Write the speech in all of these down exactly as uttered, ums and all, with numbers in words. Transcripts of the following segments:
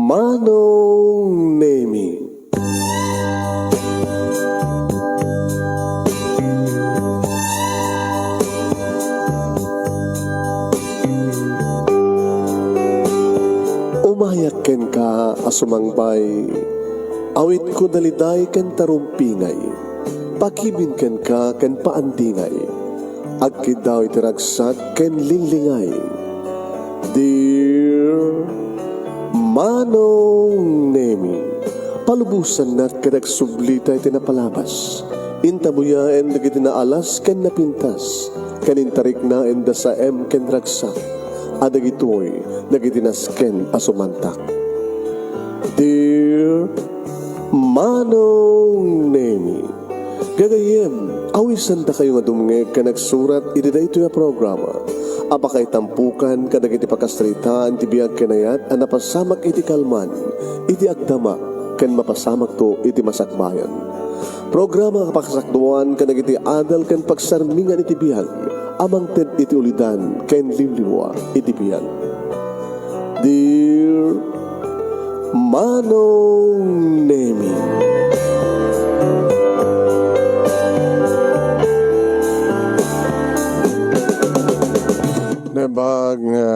Manong Nemi. Umayak kenka a sumangbay, awitko daliday ken tarumpingay, pakibin kenka ken paandingay, agkiddaw iti ragsak ken linglingay. Dear Manong Nemi, palubosannak ket agsubli ta iti napalabas. Intabuyaen dagiti naalas ken napintas, ken intariknaen da saem ken ragsak, a dagitoy dagiti nasken a sumantak. Dear Manong Nemi, gagayyem, awisandakayo nga dumngeg ken agsurat iti daytoy a programa a pakaitampukan kadagiti pakasaritaan ti biag ken ayat a napasamak iti kalman, iti agdama, ken mapasamakto iti masakbayan. Programa nga pakasakduan kadagiti adal ken pagsarmingan iti biag a mangted iti ulidan ken limlimua iti biag. Dear Manong Nemi. Naimbag nga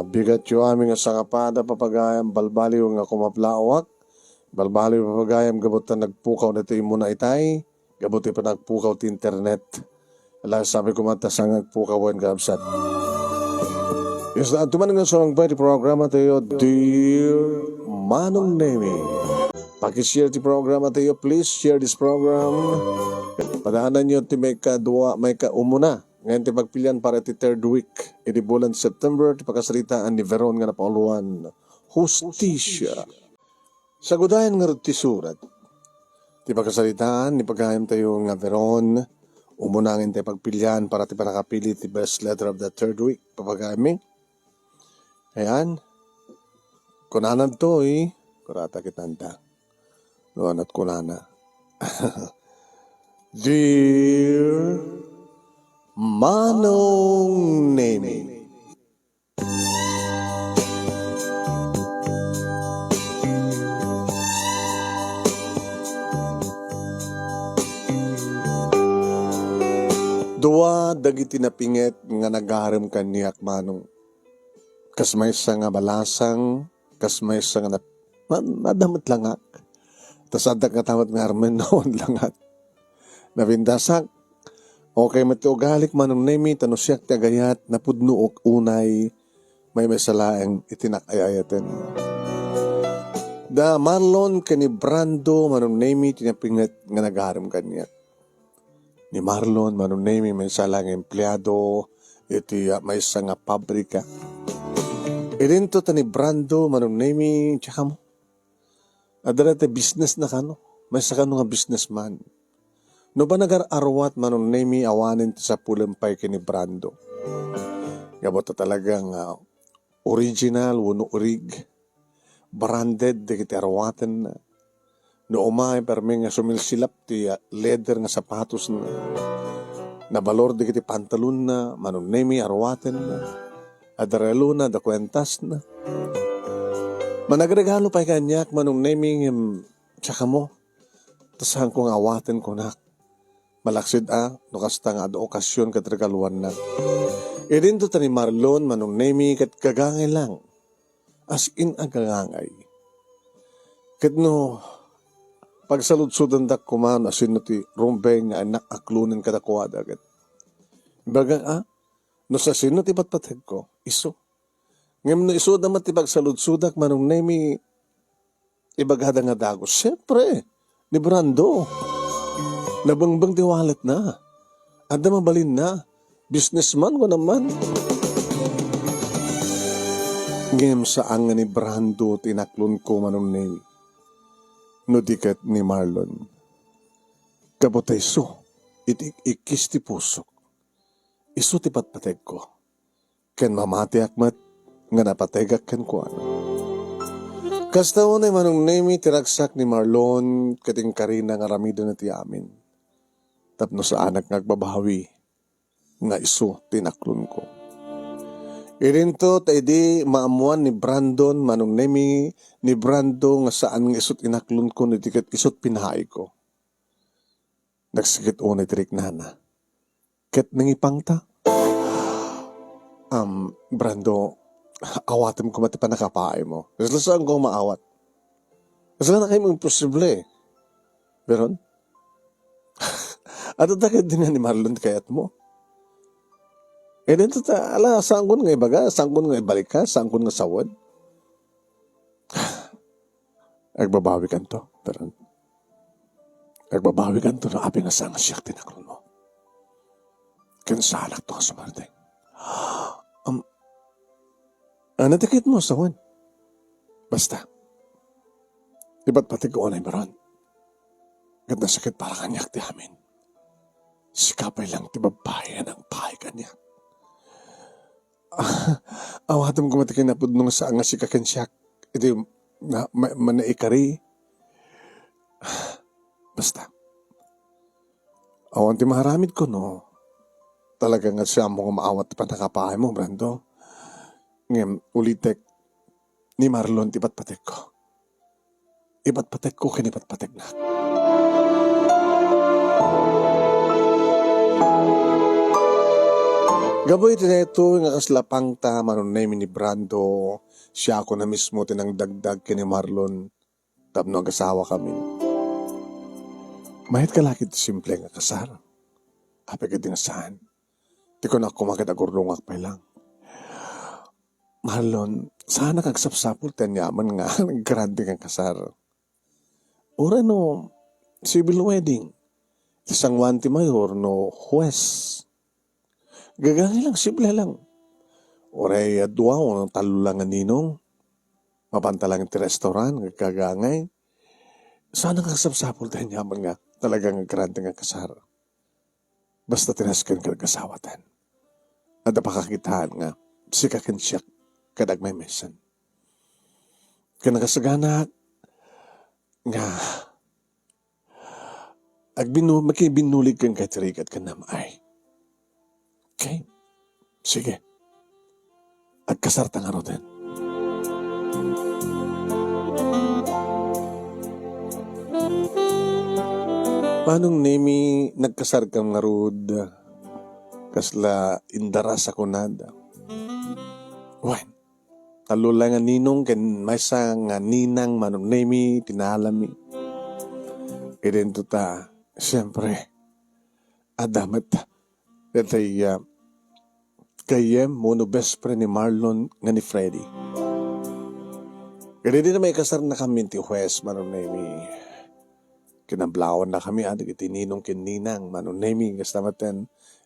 bigatyo amin nga sangapada, papagayam, balbaliw nga kumaplaawak. Balbaliw, papagayam, gapu ta nagpukaw daytoy muna itay. Gapu ti panagpukaw ti internet. Ala, sabi ko man ta saan nga agpukaw wen, kakabsat. Yes, adtoy man nga sumangbay ti programa tayo, Dear Manong Nemi. Pakishare ti programa tayo, please share this program. Padaananyo ti maikadua, maikaumuna. Ngayon ti pagpilian para ti third week. Iti bulan September, ti pakasaritaan ni Veron nga napauluan. Hustisya. Sagudayan ngarud ti surat. Ti pakasaritaan ni pagayam tayo nga Veron, umuna ngayon ti pagpilian para ti panakapili ti best letter of the third week. Papagayam mi. Ayan. Kunana toy, kurata kitanta. Nuanat kunana. Dear Manong Nemi. Dua dagiti napinget nga nagarem kaniak, Manong. Kas maysa nga balasang, kas maysa nga nap-, na-, nadamot langak. Ta saandak nga tamet nga armen, nawan langak. Napintasak. Okay met ti ugalik, Manong Nemi, ta no siak ti agayat, napudnook unay, maymaysa laeng iti nak ay-ayaten. Da Marlon ken ni Brando, Manong Nemi, ti napinget nga nagarem kaniak. Ni Marlon, Manong Nemi, maysa laeng empleado iti, ah, maysa nga pabrika. Idinto ta ni Brando, Manong Nemi, tsaka mo. Adda ti business na kano. Maysa kano nga businessman. No panagar-aruat, Manong Nemi, awanen ti sapulem pay ken ni Brando. Gapu ta talagang, ah, original wenno urig. Branded dagiti aruatenna. No umay, permi nga sumilsilap ti, ah, leather nga sapatosna. Nabalor dagiti pantalonna, Manong Nemi, aruatenna. Adda relona, adda kuentasna. Managregalo pay kaniak, Manong Nemi, ngem tsaka mo. Ta saanko nga awaten, kunak. Malaksid a, no kasta nga adda okasion ket regaluanna. Idinto ta ni Marlon, Manong Nemi, ket gagangay lang. As in, agagangay. Ket no pagsaludsodandak koma no asino ti rumbeng nga annak aklonen kadakuada, ket imbagak, a, no sasino ti patpategko, isu. Ngem no isuda met ti pagsaludsodak, Manong Nemi, ibagada nga dagus. Siempre, ni Brando. Nabengbeng ti walletna. Adda mabalinna. Businessman ko naman. Ngem saan nga ni Brando ti inaklonko, Manong Nemi. No di ket ni Marlon. Gapu ta isu, iti ikkis ti pusok. Isu ti patpategko. Ken mamatiak met nga napategak kenkuana. Kasta unay, Manong Nemi, ti ragsak ni Marlon ket inkarina nga aramidena ti amin. Tapno saanak nga agbabawi nga isu ti inaklonko. Idinto ta idi maammoan ni Brandon, Manong Nemi, ni Brando nga saan nga isut' inaklonko no di ket isut' pinaayko. Nagsikit unay ti riknana. Ket nangipangta. Am, Brando, awatem koma ti pannakapaaymo. Kasla saanko maawat. Kasla nakaymo imposible. Pero, adda ta ket din ni Marlon ti kayatmo. Idinto ta, ala, saankon nga ibaga, saankon nga ibalika, saankon nga sawen. Agbabawikanto, pero agbabawikanto no apay nga saan nga siak ti inaklonmo. Ken saanakto nga sumardeng. Um, ano ti kayatmo, sawen? Basta, ipatpategko unay, Baron. Ket nasakit para kaniak ti amin. Sika pay lang ti babbai a nangpaay kaniak. Awatem koma ti kinapudno nga saan nga sika ken siak iti na-, ma-, manaikari. Basta, awan ti maaramidko no talaga nga siak nga maawat ti pannakapaaymo, Brando. Ngem ulitek, ni Marlon ti patpatekko. Ipatpatekko ken ipatpateknak. Gapu iti daytoy nga kasla pangta, Manong Nemi, ni Brando, siakon a mismo ti nangdagdag ken ni Marlon tapno agasawakami. Mayat ka la ket ti simple nga kasar. Apay ket di nga saan. Ti kunak koma ket agurdongak pay lang. Marlon, saanak agsapsapul ti aniaman nga nagkaranteng a kasar. Uray no civil wedding, ti San Juan ti Mayor no huwes. Gagangay lang, simple lang. Uray a dua wenno tallo lang a ninong, mapanta lang ti restaurant, gagangay. Saanak agsapsapul ti aniaman nga talaga nga nagkaranteng a kasar. Basta ti nasken ken agasawatan. Adda pakakitaan nga sika ken siak ket agmaymaysan. Ken nakasagana nga agbinu-, makibinnulig kenka iti rigat ken nam-ay. Okay? Sige. Agkasarta ngaruden. Manong Nemi, nagkasarkam ngarud. Kasla indaras a kunada. Wen, tallo lang nga ninong ken maysa nga ninang, Manong Nemi, ti naalami. Idinto ta, siempre, adda met daytoy, ah, gayyem wenno best friend ni Marlon nga ni Freddy. Ket idi na maikasarnakami ti huwes, Manong Nemi, kinablaawannakami, ah, dagiti ninong ken ninang, Manong Nemi, kasta met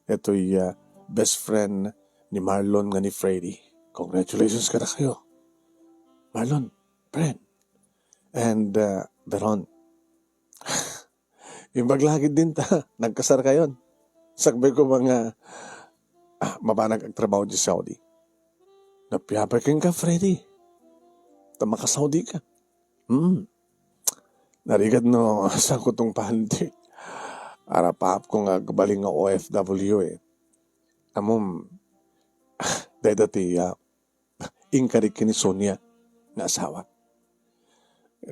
daytoy, ah, best friend ni Marlon nga ni Freddy. Congratulations kadakayo, Marlon, friend. And, ah, Veron, imbag la ket dinta, nagkasarkayon. Sakbay koma nga, ah, mapanak agtrabaho di Saudi. Napiapay kenka, Freddy. Ta maka-Saudi ka. Hmm. Narigat no, saanko tungpalen ti arapaapko nga agbalin nga O F W eh. Ammom, dayta ti, ah, inkarik ken ni Sonia nga asawa.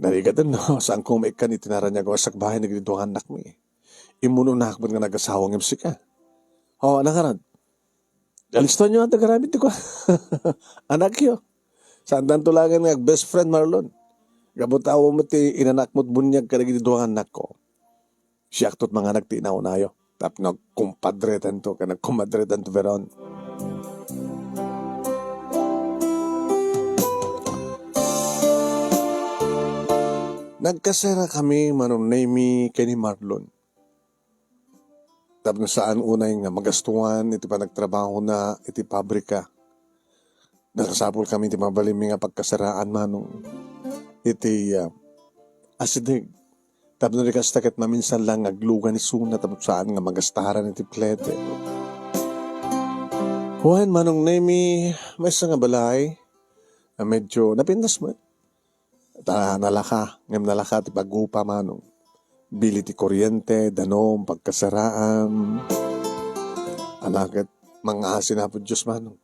Narigat no, saanko maikkan iti naraniago a sakbayan dagiti dua nga annakmi. Immunonak met nga nagasawa ngem sika. O, ano ngarud? Alistaenyo adda garamid ti kua. Anakyo. Saantanto laengen nga ag-best friend, Marlon. Gapu ta awan met ti inanakmo ti buniag kadagiti dua nga annakko. Siakto ti manganak ti inaunayo. Tapno agkumpadretanto ken agkumadretanto, Veron. Nagkasarakami, Manong Nemi, ken ni Marlon. Tapno saan unay nga magastuan iti panagtrabahona iti pabrika. Nakasapulkami iti mabalinmi nga pagkasaraan, Manong, iti, ah, asideg. Tapno di kasta ket maminsan lang nga aglugan isuna tapno saan nga magastaran iti plete. Wen, Manong Nemi, maysa nga balay a medyo napintas met. Ta nalaka, ngem nalaka ti pag-upa, Manong. Bili ti kuryente, danum, pagkasaraan. Ala ket mangngaasin Apo Dios, Manong.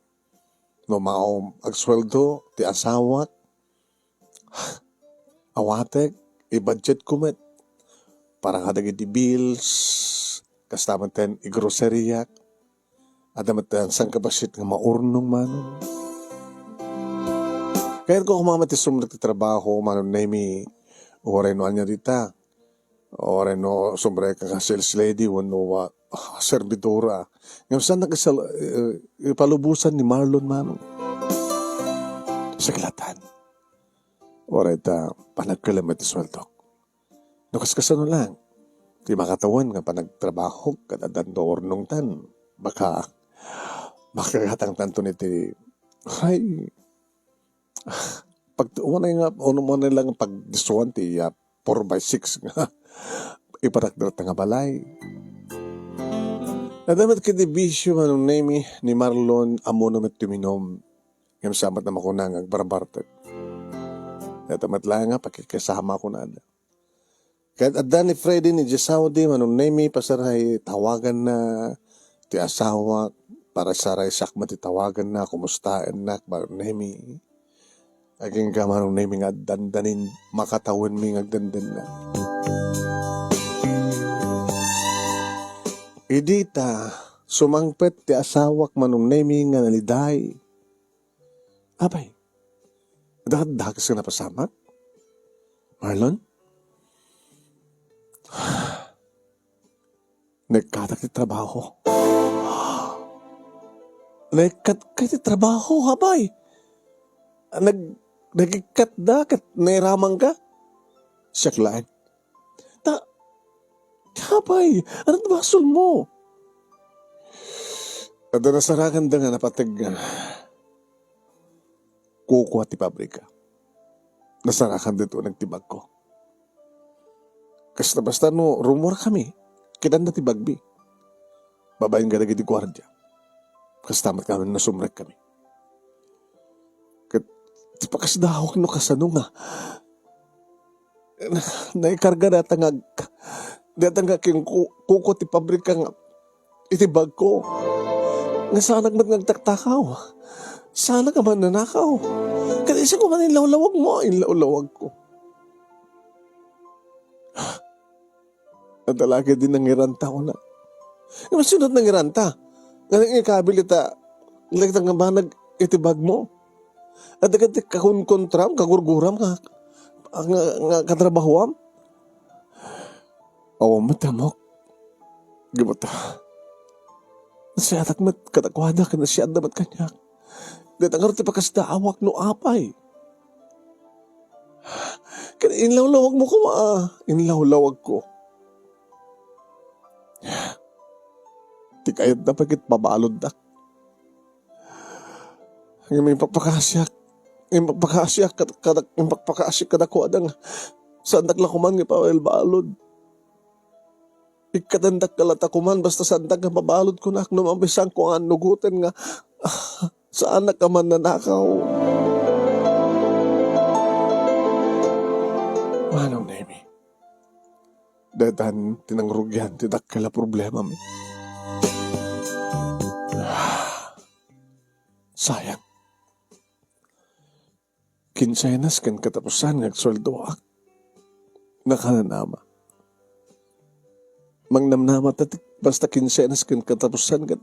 no maom agsueldo ti asawak, awatek, i-budgetko met para kadagiti bills, kasta met ten i-groceryyak, adda met ten sangkabassit nga maurnong manen. Kayatko koma met ti sumrek ti trabaho, Manong Nemi, uray no ania dita. Uray no sumrek nga sales lady wenno, ah, servidora. Ngem saan nga isal-, eh, ipalubosan ni Marlon manen. Saglatan. Uray ta panagkelem ti sueldok. No kaskasano lang, ti makatawen nga panagtrabahok ket addanto urnongtan, baka makagatangtanto iti, ay, pag-, umanay nga, umanay lang pagdisuan ti, ah, four by six nga iparakdar ta nga balay. Adda met ket ti bisio, Manong Nemi, ni Marlon, ammono met ti uminom. Ngem saan met a makuna nga agbarbartek. Dayta met laeng nga pakikisama kunada. Ket adda ni Freddy ni Jesao di, Manong Nemi, pasaray tawaganna ti asawak, para saray sakma ti tawaganna, kumustaennak, Manong Nemi. Agingga, Manong Nemi, nga addandanin, makatawenmi nga agdandanna. Idi ta sumangpet ti asawak, Manong Nemi, nga naliday. Apay, dakdakes nga napasamak? Marlon? Naikkatak ti trabaho. Naikkatka ti trabaho, apay? Nag-, nagikkatda ket nairamanka? Siak laeng. Ta, apay, ania ti basolmo? Adda nasarakanda nga napateg nga kukua ti pabrika. Nasarakanda ti uneg ti bagko. Kasta basta no rumuarkami, kitanda ti bagmi. Babaen kadagiti guardia. Kasta met kami no sumrekkami. Ket ti pakasdawak no kasano nga na-, naikarga dayta nga ag-, dayta nga kin-, ku-, kuko ti pabrika nga iti bagko. Nga saanak met nga agtaktakaw. Saanak a mannanakaw. Ket isu koma inlawlawagmo, inlawlawagko. Adda la ketdi nangiranta, kuna. Ngem sino ti nangiranta? Nga nangikabil ita, dagita nga banag iti bagmo? Adda ketdi kakunkontram, kagurguram nga, nga, nga katrabahoam? Awan met, ammok. Ngem ta, nasiatak met kadakuada, ken nasiatda met kaniak. Dayta ngarud ti pakasdaawak no apay. Ket inlawlawagmo koma, inlawlawagko. Ti kayatna pay ket pabaluddak. Ngem impakpakasiak, impakpakasiak kad-, kadak-, impakpakasiak kadakuada nga saandak la koman nga ipabalbalud. Ikkatendak la ta koman, basta saandak nga pabalud, kunak, no mabisanko nga annugoten nga, ah, saanak a mannanakaw. Manong Nemi, daytan ti nangrugian ti dakkel a problemami. Sayang. Kinsenas ken katapusan nga agsueldoak, nakananama. Mangnamnama ta ti basta kinsenas ken katapusan ket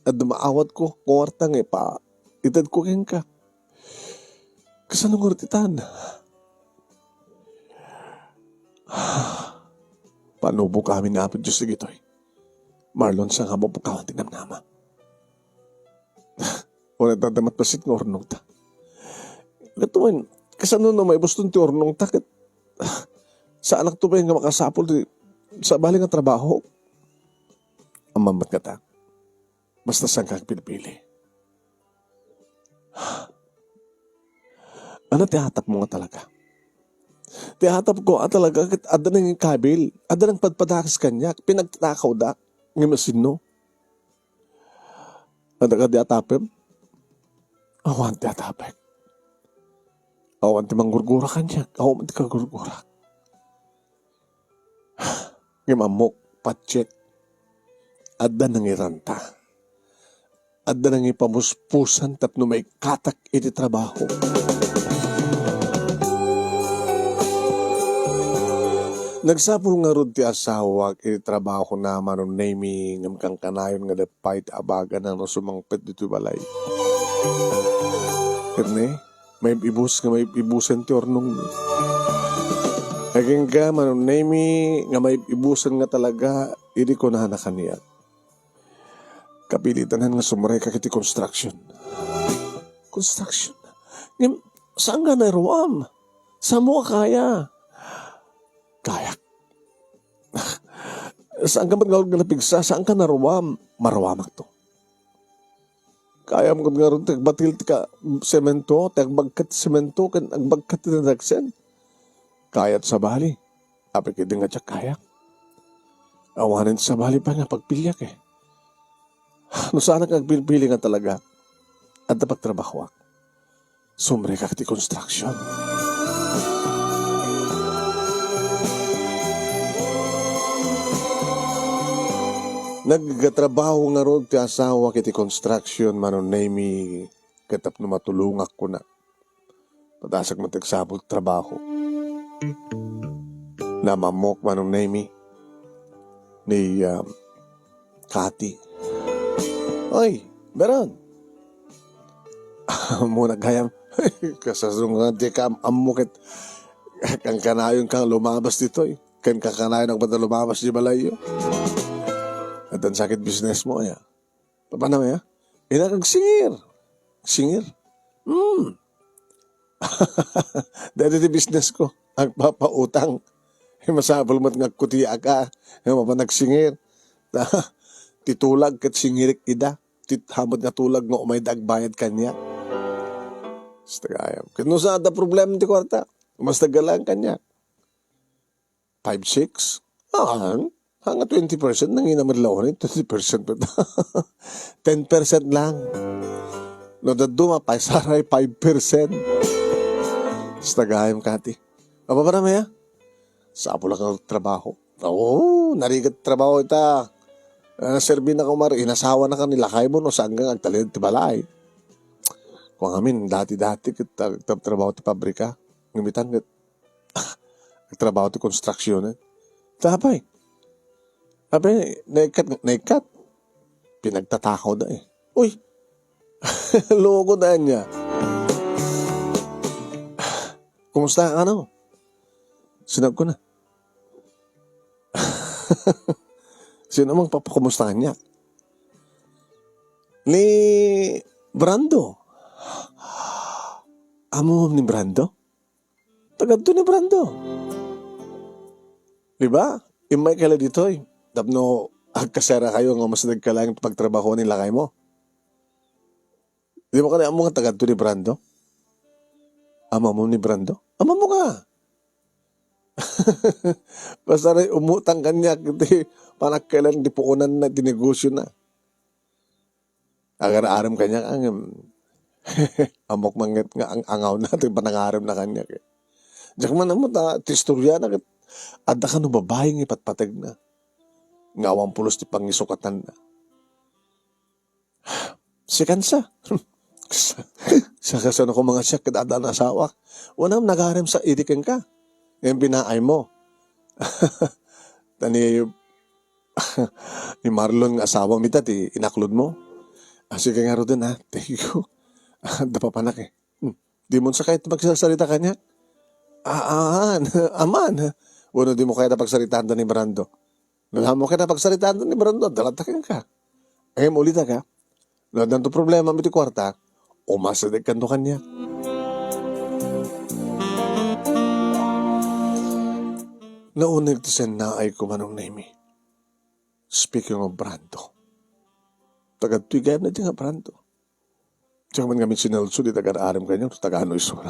adda maawatko kuarta nga ipa-, itedko kenka. Kasano ngarud itan? Panubokamin ni Apo Dios dagitoy. Marlon, saan nga mapukawan ti namnama. Uray ta adda met bassit nga urnongta. Ket wen, kasano no maibuston ti urnongta ket saanakto pay nga makasapul ti sabali nga trabaho? Ammom met ngata, basta saanka agpilpili. Ania ti atapmo nga talaga? Ti atapko a talaga ket adda nangikabil, adda nangpadpadakes kaniak, pinagtatakawda, ngem asino? Adda kadi atapem? Awan ti atapek. Awan ti manggurgura kaniak, awan ti kagurgurak. Ngem ammok, pattiek, adda nangiranta. adda nangipamuspusan tapno maikkatak iti trabaho. Nagsapul ngarud ti asawak iti trabahona, Manong Nemy, ngem kankanayon nga leppay ti abagana no sumangpet ditoy balay. Ket ne, maib-ibus nga maib-ibusen ti urnongmi. Agingga, Manong Nemy, nga maib-ibusen nga talaga, idi kunana kaniak, "Kapilitanan nga sumrekak iti construction." "Construction? Ngem, saan nga naruam? Saan mo a kaya?" "Kayak." "Saan ka met nga napigsa? Saan ka naruam?" "Maruamakto." "Kayam gud ngarud ti agbatil ti ka-, semento, ti agbagkat ti semento, ken agbagkat ti nadagsen." "Kayat sabali. Apay ket di nga diak kayak. Awanen sabali pay nga pagpiliak, eh. No saanak nga agpilpili nga talaga, adda pagtrabahoak. Sumrekak ti construction." Nagtrabaho ngarud ti asawak iti construction, Manong Nemy, ket tapno matulongak, kuna. Patasak met ti agsapul ti trabaho. Naam-ammok, Manong Nemy, ni, ah, Kati. "Oy, Beron!" "Ammona gayam." "Kasasunggan ti kaam-ammo ket kankanayonka lumabas ditoy. Ken kankanayon agpata lumabas di balayyo. Addan sakit business mo, aya?" "Papanam, ya? Inak agsingir." "Singir?" "Hmm." "Daytoy ti business ko. Agpapautang. Masapul met nga agkutiak a, nga mapan agsingir. Ta, ti tulag ket singirik ida. Ti hamat nga tulag nga umayda agbayad kaniak." Basta gayam. Ket no saan adda problema ti kuarta, mas naggalang kaniak. Five, six? Ah, hanga twenty percent, nangina met laeng, twenty percent pa. Ten percent lang. No dadduma, paisaray five percent. Basta gayam, Kati. Apapanam, ya? Sapul a trabaho. Oo, narigat trabaho ita. Ah, serbi na kumar, inasawa na ka ni lakay mo, no saan nga agtalinaed ti balay. Kung amin, dati-dati ket ag-, trabaho ti pabrika. Ngem itan ket trabaho ti construction, eh. Ta apay? Apay, naikkat, naikkat. Pinagtatakaw da, eh. Uy! Loko da niya. "Kumusta ka, ano?" Sinag ko na. Sino mang papakumusta kaniak? "Ni Brando." "Ammom ni Brando?" "Tagadto ni Brando." Di ba? Immay ka la ditoy. Tapno agkaserakayo nga mas nagkalaing pagtrabaho ni lakay mo. Di mo kani ammo nga tagadto ni Brando? Ammom ni Brando? Ammom ka. Basta ray umutang kaniak iti panagkailan ti puonanna, ti negosiona. Agar-arem kaniak, ngem, ammok man nga ang-, angawna ti panangarem na kaniak, eh. Diak man ammo ta, ti istorya na ket, adda kano babae nga ipatpategna. Nga awan pulos ti pangisukatanna. Sikansa. Sa kasano ko mga siak ket adda nga asawak. Wen, nagarem sa idi kenka. Nga binaay mo. Ta ni, ni Marlon nga asawam ita ti inaklod mo. Ah, sige ngaruden, ha. Thank you. Adda papanak, eh. Hmm. Di mo sa kayat pagsasarita kaniak? Ah, ah, aman. Wenno di mo kayat pagsaritaan da ni Brando? No, di mo kayat pagsaritaan da ni Brando, adda latta kenka. Ay, maulitak, ha? No addanto problema iti kuarta, umasidegkanto kaniak. Nauneg ti sennaayko, Manong Nemy. Speaking of Brando, tagadtoy gayam dayta nga Brando. Diak man ngamin sinalsol iti agar-arem kaniak, tagano isuna.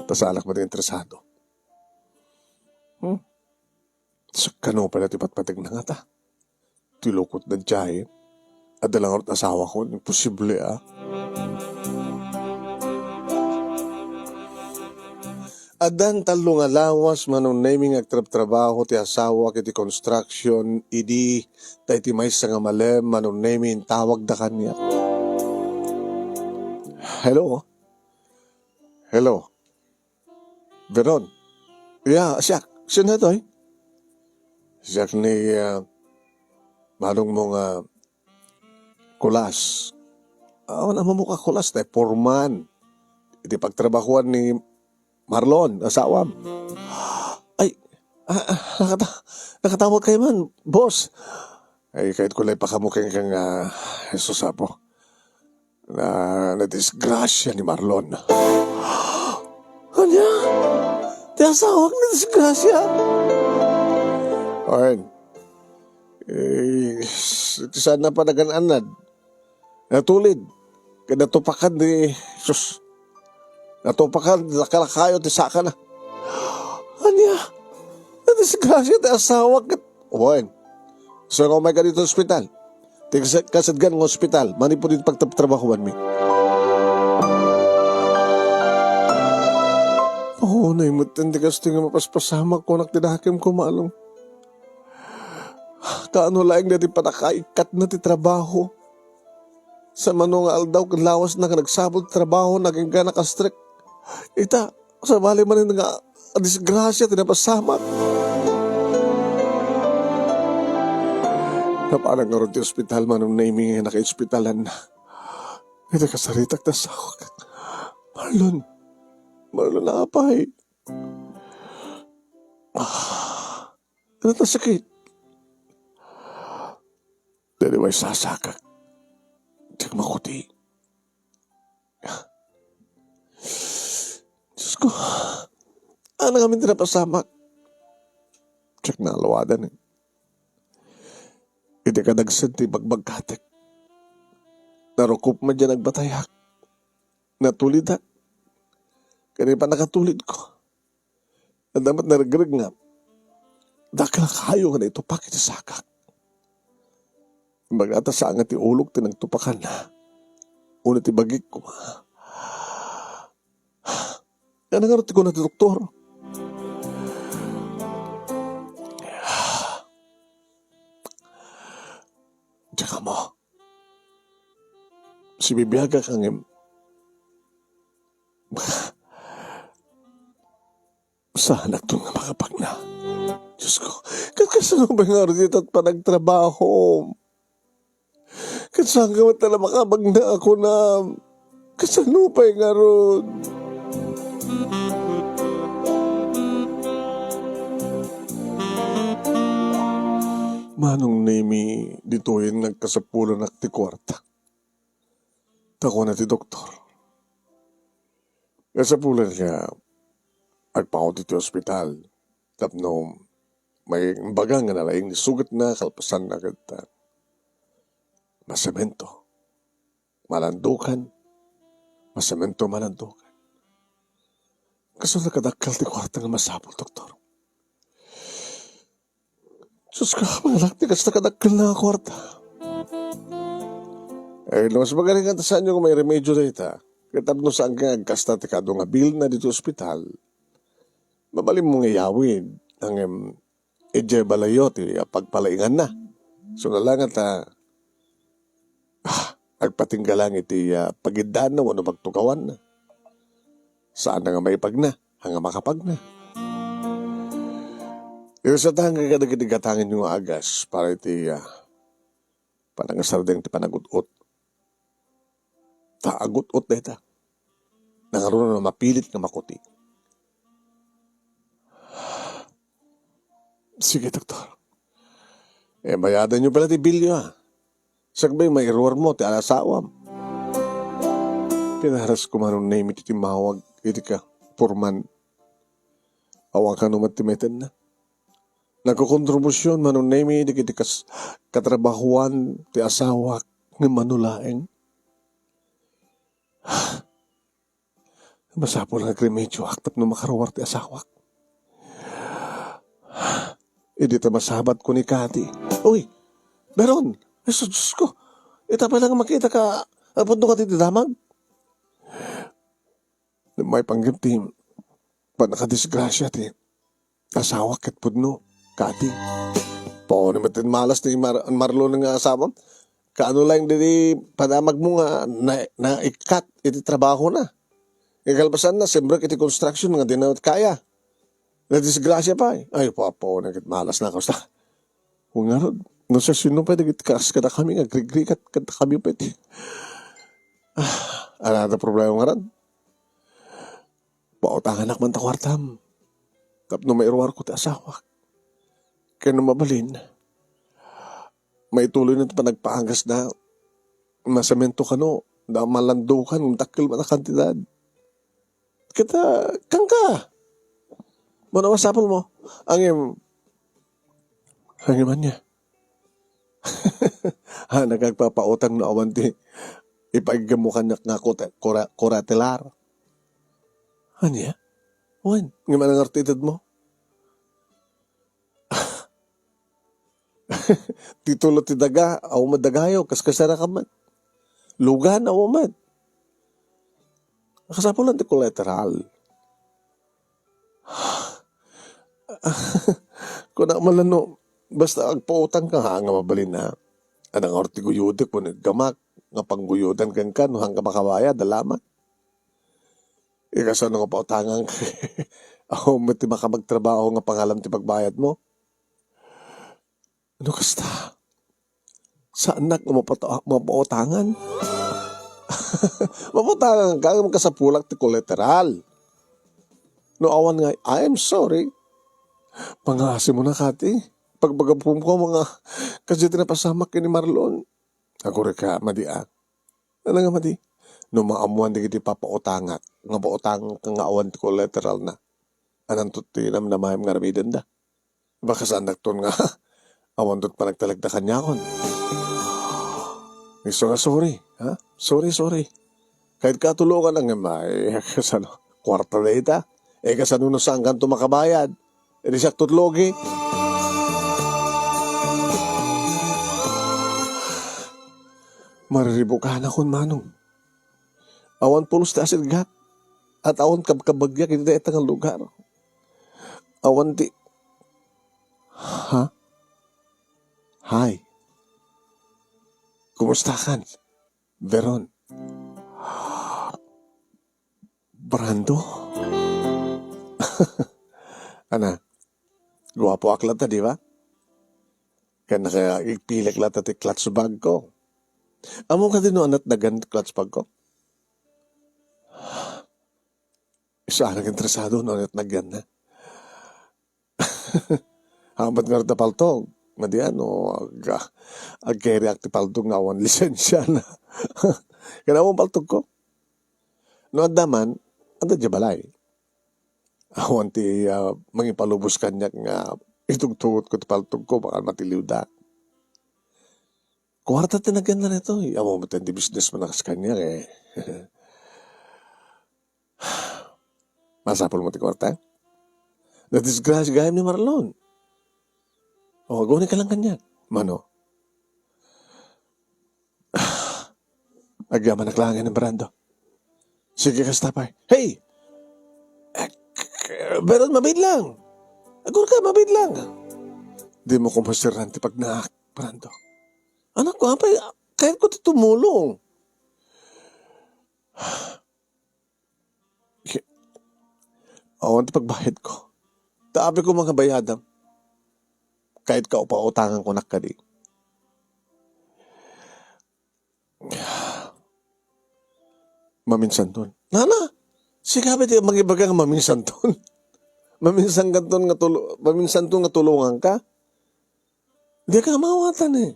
Ta saanak met nga interesado. Hmm? Sakano pay la ti patpategna ngata? Ti lukot na diay. Adda la ngarud asawakon, imposible, ah. Addan tallo nga lawas, Manong Nemy, nga agtrabtrabaho ti asawak iti construction idi ta iti maysa nga malem, Manong Nemy, intawagda kaniak. Hello? Hello? Veron? Ya, siak. Sino toy? Siak ni, ah, manong mo nga Kulas. Awan a mamuka Kulas, tay foreman. Iti pagtrabahuan ni Marlon, asawam. Ay, ah, ah, nakata-, nakatawag kayo man, boss. Ay, kahit kulay pa kamo keng, keng, ah, Jesus, Apo. Na, nadisgrasya ni Marlon. Ania? Ti asawak nadisgrasya? Ay, eh, s-, ti saan na panagan-anad. Natulid. Ket natupakan ni, sus. Natupakan, lakalakayo ti sakana. Ania? Nadisgrasya ti asawak ket, wen. So, nga umay ka dito sa ospital. Ti kas-, kasadgan nga ospital, manipud iti pagtrabahuanmi. Oo, naimutan ti kastoy nga mapaspasamak, kunak ti dakemko, manong. Kaano laeng daydi panakaikatna ti trabaho? Sa mano nga aldaw ket lawasna nga nagsapul ti trabaho, nagingga nakastrek. Ita, sabali manen nga disgrasya ti napasamak. Napanan ngarud ti ospital, Manong Nemy, nga nakaospitalanna. Ita kasaritak ta sakit. Marlon, Marlon, apay. Ah, ano ta sakit? Daydi may sasakak. Diak makuti. Diyos ko, ano ngamin ti napasamak? Diak naaluadan, eh. Iti kadagsen ti bagbagkatek, narukop met diay nagbatayak. Natulidak. Ken ni pannakatulidko, adda met naregreg nga dakkel a kayo nga naitupak iti sakak. Imbagna ta saan nga ti ulok ti nagtupakan, wenno ti bagik koma. Ano ngarud ti kuna ti doktor? Diak ammo. Sibibiagak ngem saanakton nga makapagna. Diyos ko, ket kasano pay ngarud ita ti panagtrabahom? Ket saan ka met la makapagna a kunam? Kasano pay ngarud? Manong Nemy, ditoyen nga agkasapulanak ti kuarta. Ta kuna ti doktor, kasapulan nga agpaut iti ospital tapno maimbaga nga nalaing ti sugatna kalpasanna ket, ah, masemento, malandukan, masemento, malandukan. Kasla kadakkel ti kuarta nga masapul, doktor? Sus ko, mangalak ti kasta kadakkel nga kuarta. Ay, no, mas magaling nga ta saan nga may remedyo dayta. Ket tapno saan nga agkasta ti kadu nga bilna dito ospital, mabalinmo nga iyawid, ngem, idiay balayyo ti pagpalainganna. So, nalanga ta, ah, agpatingga lang iti, ah, pagiddaanna wenno pagtugawanna. Saan nga maipagna, nga makapagna. Irsatang kadagiti gatangenyo nga agas para iti, ah, panangasardeng ti panagut-ot. Ta agut-ot dayta. Nangaruno a mapilit nga makuti. Sige, doktor. Eh, bayadanyo pala ti bilyo, ah. Sakbay mairuarmo ti asawam. Pinaras ko, Manong Nemy, ti timmawag iti ka, Purman. Awan kano met ti maitenna. Nagkokontribusion, Manong Nemy, dagiti kas-, katrabahuan ti asawak nga mano laeng. Masapul nga agremedioak tapno makaruar ti asawak. Idi ta masabat ko ni Kati, "Uy, Beron! Ay, sus, Diyos ko! Ita pay lang makita ka, apod no kati ti damag?" Maipanggep ti pannakadisgrasya ti asawak ket pudno, Kati. Paano met ti malas ni Mar-, Marlon nga asawam? Kaano laeng daydi panamagmo nga na-, naikkat iti trabahona? Nga kalpasanna, simrek iti construction nga dina met kaya. Nadisgrasia pay. Ay, Apo, ket malasnak kasta. Wen ngarud, no siasino pay dagiti kas kadakami nga agrigrigat kadakami pay ti, ah, adda problema ngarud. Pautanganak man ta kuartam tapno mairuarko ti asawak. Ken no mabalin, maituloyna ti panagpaagasna, masemento kano, da malandukan, dakkel met a kantidad. Ket, ah, kanka. Mano masapulmo? Ngem, ngem ania? Ha, nagagpapautang no awan ti ipaiggammo kaniak nga kote-, kora-, koratelar. Ania? Wen, ngem ania ngarud ti itedmo? Titulo ti daga, awan met dagayo, kaskasarakaman. Lugan, awan met. Kasapulan ti kolateral. Kunak man la no, basta agpautang ka, ha, nga mabalin, ha. Adda ngarud ti guyodek wenno iggamak nga pangguyodan kenka no haanka makabayad, alaman. Ikasano nga pautangan ka? Awan met ti makapagtrabaho nga pangalam ti pagbayadmo. No kasta, saannak nga mapata-, mapautangan. Mapautangan ka, nga makasapulak ti kolateral. No awan nga, I am sorry. Pangaasim mo na, Kati. Pagbagapumko, mga kasi ti napasamak ken ni Marlon. Agurayka, madi, a. Ano nga, madi? No maammoan dagiti papautangak, nga pautangak nga awan ti kolateralna, ananto ti namnamaem nga aramidenda? Baka saandakton nga awanto panagtalekda kaniakon. Isu nga sorry, ha? Sorry, sorry. Kayatko a tulongan, ngem, ay, kasano? Kuarta dayta. Eh, kasano no saankanto makabayad? Idi siak tutlogi. Mariribukanakon, manong. Awan pulos ti asidgak, at awan kabkabagyak iti dayta nga lugar. Awan ti, ha? Hi. Kumustakan, Veron? Brando? Ana, guapoak latta, di ba? Ken naka-, igpilek latta ti clutch bag ko. Ammom kadi no ania ti natnagan ti clutch bag ko? Isu a nagintresado no ania ti natnaganna. Haanmo met ngarud a paltog. Madi, a, no ag-, agkeriak ti paltog nga awan lisensiana. Ken awan paltogko. No adda man, adda idiay balay. Awan ti, a, mangipalubos kaniak nga itugtugotko ti paltogko, baka matiliwda. Kuarta ti natnaganna daytoy. Awan met ti business man a kas kaniak, eh. Masapulmo ti kuarta? Nadisgrasia gayam ni Marlon. O, agunayka lang kaniak. Mano? Agyamanak laeng, Brando. Sige, kasta pay. Hey! Eh, k-, k-, Veron, mabiit lang. Agurayka, mabiit lang. Dimo ko masiraan ti pagnaak, Brando. Anak ko, apay, kayatko ti tumulong. Ki-, awan ti pagbayadko. Ta apay ko nga bayadam. Kayatko a pautanganko kadi. Maminsanton. Nana, sika pay ti mangibaga nga maminsanton. Maminsankanton nga tulo-, maminsanton nga tulonganka. Dika mawatan, eh.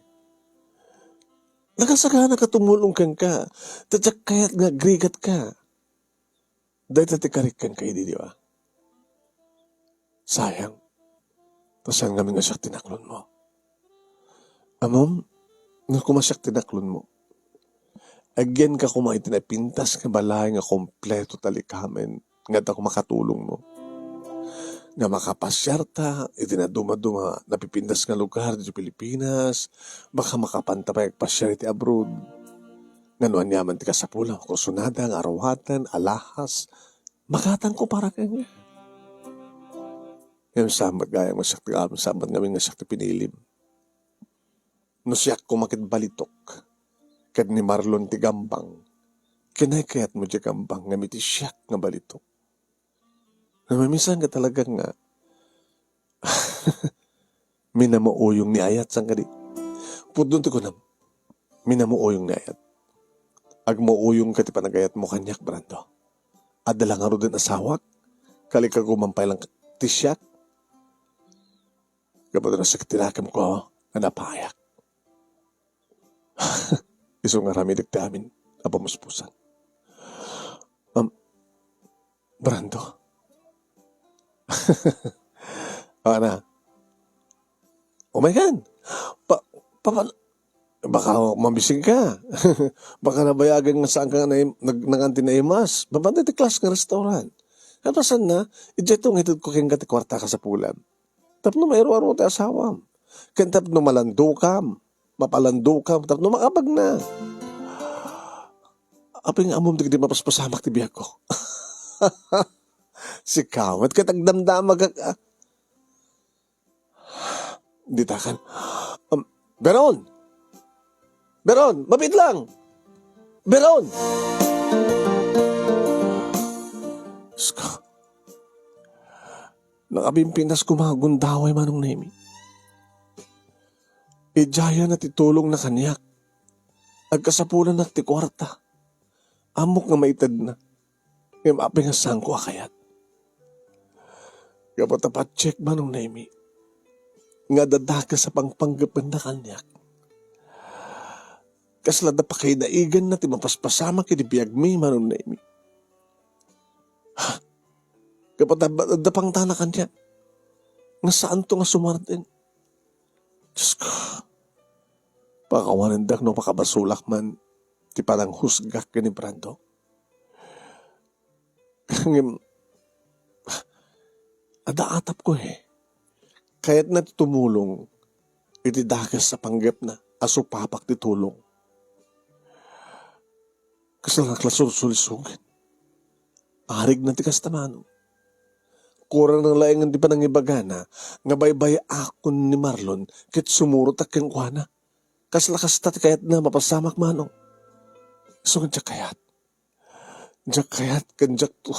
Nakasagana ka tumulong kenka. Ta diak kayat nga agrigatka. Dayta ti karik kenka idi, di ba? Sayang. Ta saan ngamin nga siak ti naklonmo. Ammom, no koma siak ti naklonmo, agyanka koma iti napintas nga balay nga kompleto ta likamen nga adda koma katulongmo. Nga makapasiarta iti nadumaduma napipintas nga lugar ditoy Pilipinas, baka makapanta pay agpasiar iti abroad. Nga no aniaman ti kasapulam, kursunada nga aruaten, alahas, makatangko para kenka. Ngem saan met gayam nga siak ti, saan met ngamin nga siak ti pinilim. No siak koma ket balitok, ket ni Marlon ti gambang, kinaykayatmo diay gambang ngem iti siak nga balitok. Namimisan nga talaga nga minamuuyong ni ayat, saan kadi? Pudno ti kunam, minamuuyong ni ayat. Agmuuyong ka ti panagayatmo kaniak, Brando. Adda la ngaruden asawak, kalikaguman pay lang ti siak. Gapu ta nasakit ti nakemko nga napayak. Isu nga aramidek ti amin a pamuspusan. Am, Brando. Ana. Umaykan. Pa, pa, pa, baka mabising ka. Baka nabayagan nga saan ka nga naim-, nag-, nangan ti naimas. Mabanda ti class nga restaurant. Ket pasan na, idiay to nga itedko kenka ti kuarta a kasapulam. Tapno mairuarmo ti asawam. Ken tapno malandokam, mapalandokam, tapno makapagna. Apay nga ammom dagiti mapaspasamak ti biagko? Sika met ket agdamdamagak, a. Ditakan. Um, Beron! Beron! Mabiit lang! Beron! Diyos ko. Nakabimpintas koma nga agundaway, Manong Nemi. Idiayna ti tulongna kaniak. Agkasapulanak ti kuarta. Ammok nga maitedna. Ngem apay nga saanko a kayat? Gapu ta patiek, Manong Nemi, nga adda dakes a pangpanggepenna kaniak. Kasla adda pakaidaiganna ti mapaspasamak iti biagmi, Manong Nemi. Gapu ta adda pangtana kaniak nga saanto nga sumardeng. Diyos ko, pakawanendak no pakabasolak man ti pananghusgak ken ni Brando. Ngem, adda atapko, eh. Kayatna ti tumulong iti dakes a panggepna a supapak ti tulong. Kasla naglasursulisogen. Arigna ti kasta, Manong. Kurang na laengen ti panangibagana nga baybay-akon ni Marlon ket sumurotak kenkuana. Kasla kasta ti kayatna mapasamak, Manong. Isu nga diak kayat. Diak kayat ken diakto,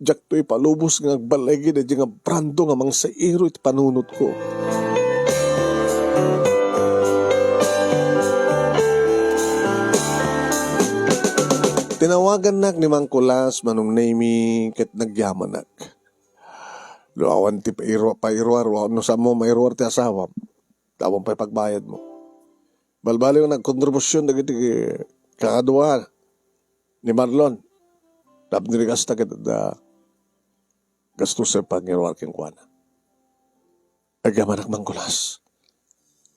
diakto ipalubos nga agbaligi daydi nga Brando nga mangsairo iti panunotko. Tinawagannak ni Mang Kulas, Manong Nemi, ket nagyamanak. No awan ti pairu-, pairuar, no saanmo mairuar ti asawam, awan pay pagbayadmo. Balbaliw nga agkontribusion dagiti kakadua ni Marlon. Tapno di kasta ket adda gastusen pangiruar kenkuana. Agyamanak, Mang Kulas.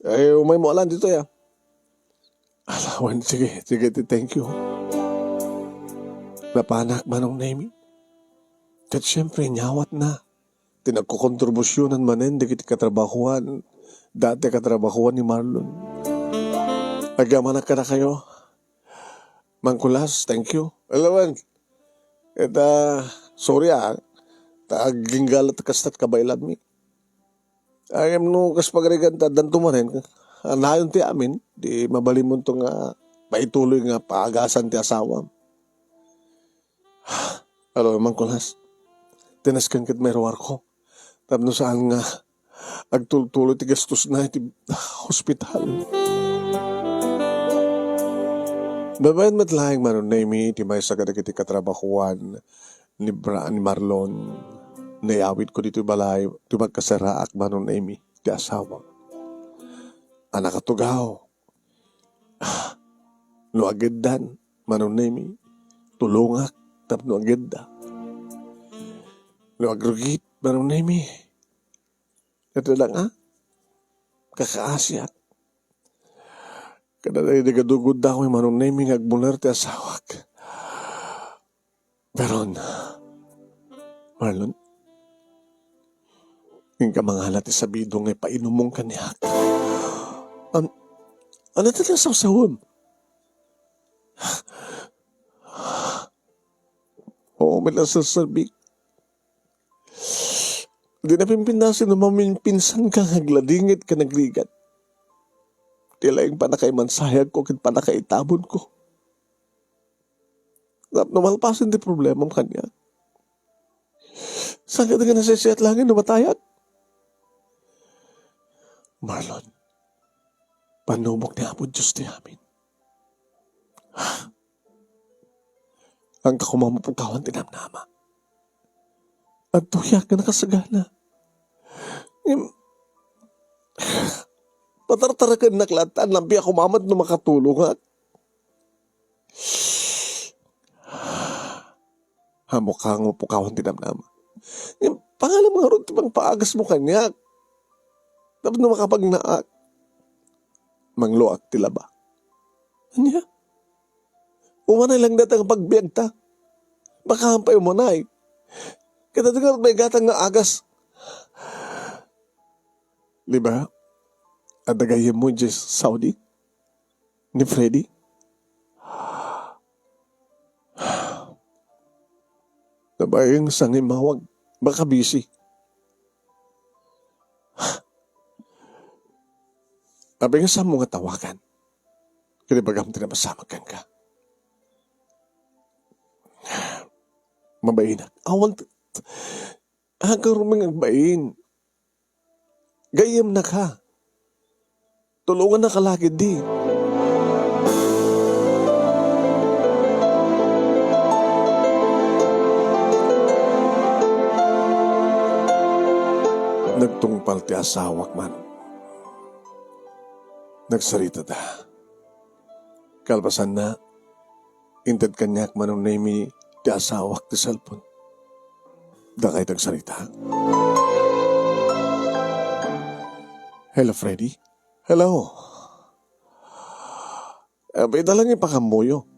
Ay, umaymo alan ditoy, a. Ala, wen, sige, sige, ti, thank you. Napanak, Manong Nemi. Ket siempre, nyawatna ti nagkokontribusionan manen dagiti katrabahoan, dati a katrabahoan ni Marlon. Agyamanak kadakayo. Mang Kulas, thank you. Alam mo, ita, sorry, a, ta aginggala ta kastat kabaelanmi. Ngem no kas pagarigan ta, addanto manen, a, nayon ti amin, di mabalinmonto nga maituloy nga paagasan ti asawam. Alo, Mang Kulas, tinasken ket mairuarko. Tapno saan nga agtultuloy ti gastosna iti hospital. Babaen met laeng, Manong Nemi, ti maysa kadagiti katrabahoan ni Bra-, ni Marlon. Nayawidko ditoy balay, ti magkasaraak, Manong Nemi, ti asawak. A, nakatugaw. No ageddan, Manong Nemi, tulongak tapno agedda. No agrugit, Manong Nemi, ket adda nga kakaasiak. Kada daydi gadugodda, Manong Nemi, nga agbuler ti asawak. Pero, Marlon, inka mangala ti sabido nga ipainummo kaniak. An-, ano ti nasawsawem? Oo, may nasasabi. Di na pimpinasi no maminpinsan ka nga agladingit ka nagrigat. ti laing pannakaimansayagko ken pannakaitabonko. Tapno malpasen ti problemam kaniak. Saan kadi nga nasisiat laeng no matayak? Marlon, pannubok ni Apo Dios ti amin. Anka koma mapukawan ti namnama. Adtoyak nga nakasagana. Ngem, patartarakennak latta, nampiak koma met no makatulongak. Ammok nga mapukawan ti namnama. Ngem, pangalam ngarud ti pangpaagasmo kaniak. Tapno makapagnaak, mangloak ti laba. Ania? Umanay lang dayta nga pagbiagta. Makaam pay umanay. Ket adu nga may gatang nga agas. Di ba? Adda gayyemmo idiay Saudi? Ni Freddy? Nabayag nga sangimawag. Baka busy. Apay nga saanmo nga tawagan? Ket ibagam ti napasamak kenka. Mabainak. Awan t-, anka rumen nga agbain. Gayyemnaka. Tulongannaka la ketdi. Nagtungpal ti asawak man. Nagsaritada. Kalpasanna, inted kaniak Manong Nemy ti asawak ti cellphone. Dakay ti agsarita. Hello, Freddy. Hello. Apay, ita lang ipakammoyo.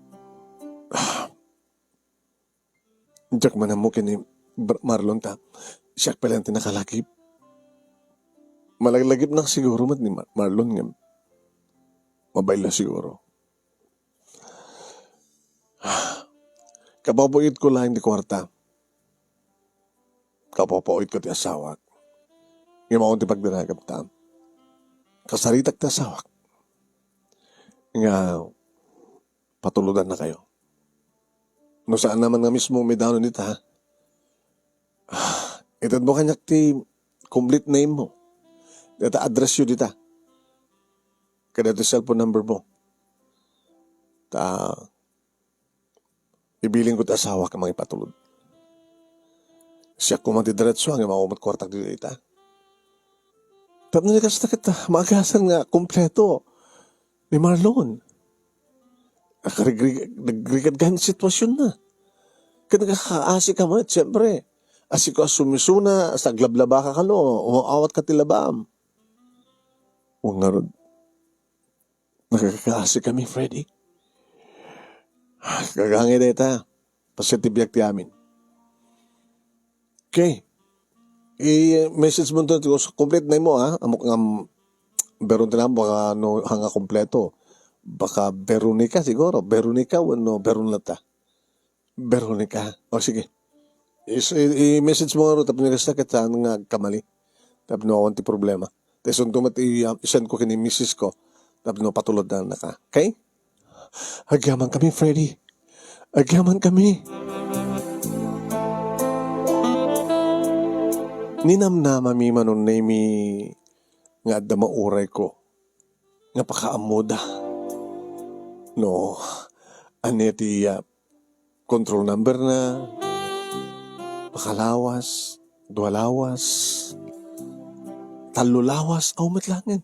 Diak man ammo ken ni Br-, Marlon ta siak pay laeng ti nakalagip. Malaglagipnak siguro met ni Mar-, Marlon ngem mabain la siguro. Kapapuitko laeng ti kuarta. Kapapuitko ti asawak. Ngem awan ti pagdanagamta. Kasaritak ti asawak nga patulodannakayo. No saan naman nga mismo midanon ita, ah, itedmo kaniak ti complete name mo. Dayta address yo dita. Kada ti cellphone number mo. Ta, ibilin ko ti asawak nga mangipatulod. Siak koma ti diretso, ngem awan met kuartak dita. Tapno di kasta ket, ah, maagasan nga kompleto ni Marlon. Nakarigrig-, nagrigad gayam ti situasionna. Ket nakakaasi ka met, siyempre. Asiko a sumisuna, sa aglablabaka kano, umaawat ka ti labam. Wen ngarud, nakakaasi kami, Freddy. Gagangay dayta. Paset ti biag ti amin. Okay. I-message mo to, complete name mo, ha? Ammok nga, mm, Veron ti name, baka no, hanga kompleto. Baka Veronica siguro. Veronica wenno Veron latta. Veronica. O, sige. Is-, i-, i-message mo nga ro, tapno kasta ket saan nga agkamali. Tapno awan ti problema. Ta isunto met i-, ah, i-send ko ken ni misis ko. Tapno patulodannaka. Okay? Agyaman kami, Freddy. Agyaman kami. Ninamnamami, Manong Nemy, nga adda maurayko nga pakaammoda. No, ania ti, ah, control number na, pakalawas, dua lawas, tallo lawas, aw met laengen.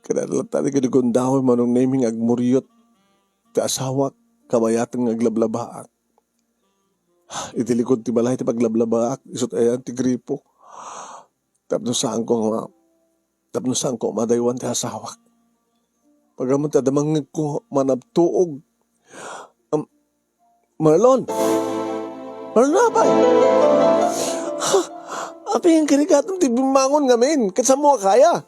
Kada latta ti gundaway, Manong Nemy, nga agmuryot ti asawak, kabayaten nga aglablabaak. Iti likod ti balay ti paglablabaak, isut' ayan ti gripo. Tapno saanko nga, tapno saanko madaywan ti asawak. Pagammon ta damangngegko manabtuog. Am-, Marlon! Marlon, apay! Ha? Apay, nga karikatam ti bimmangon ngamin, ket saanmo a kaya?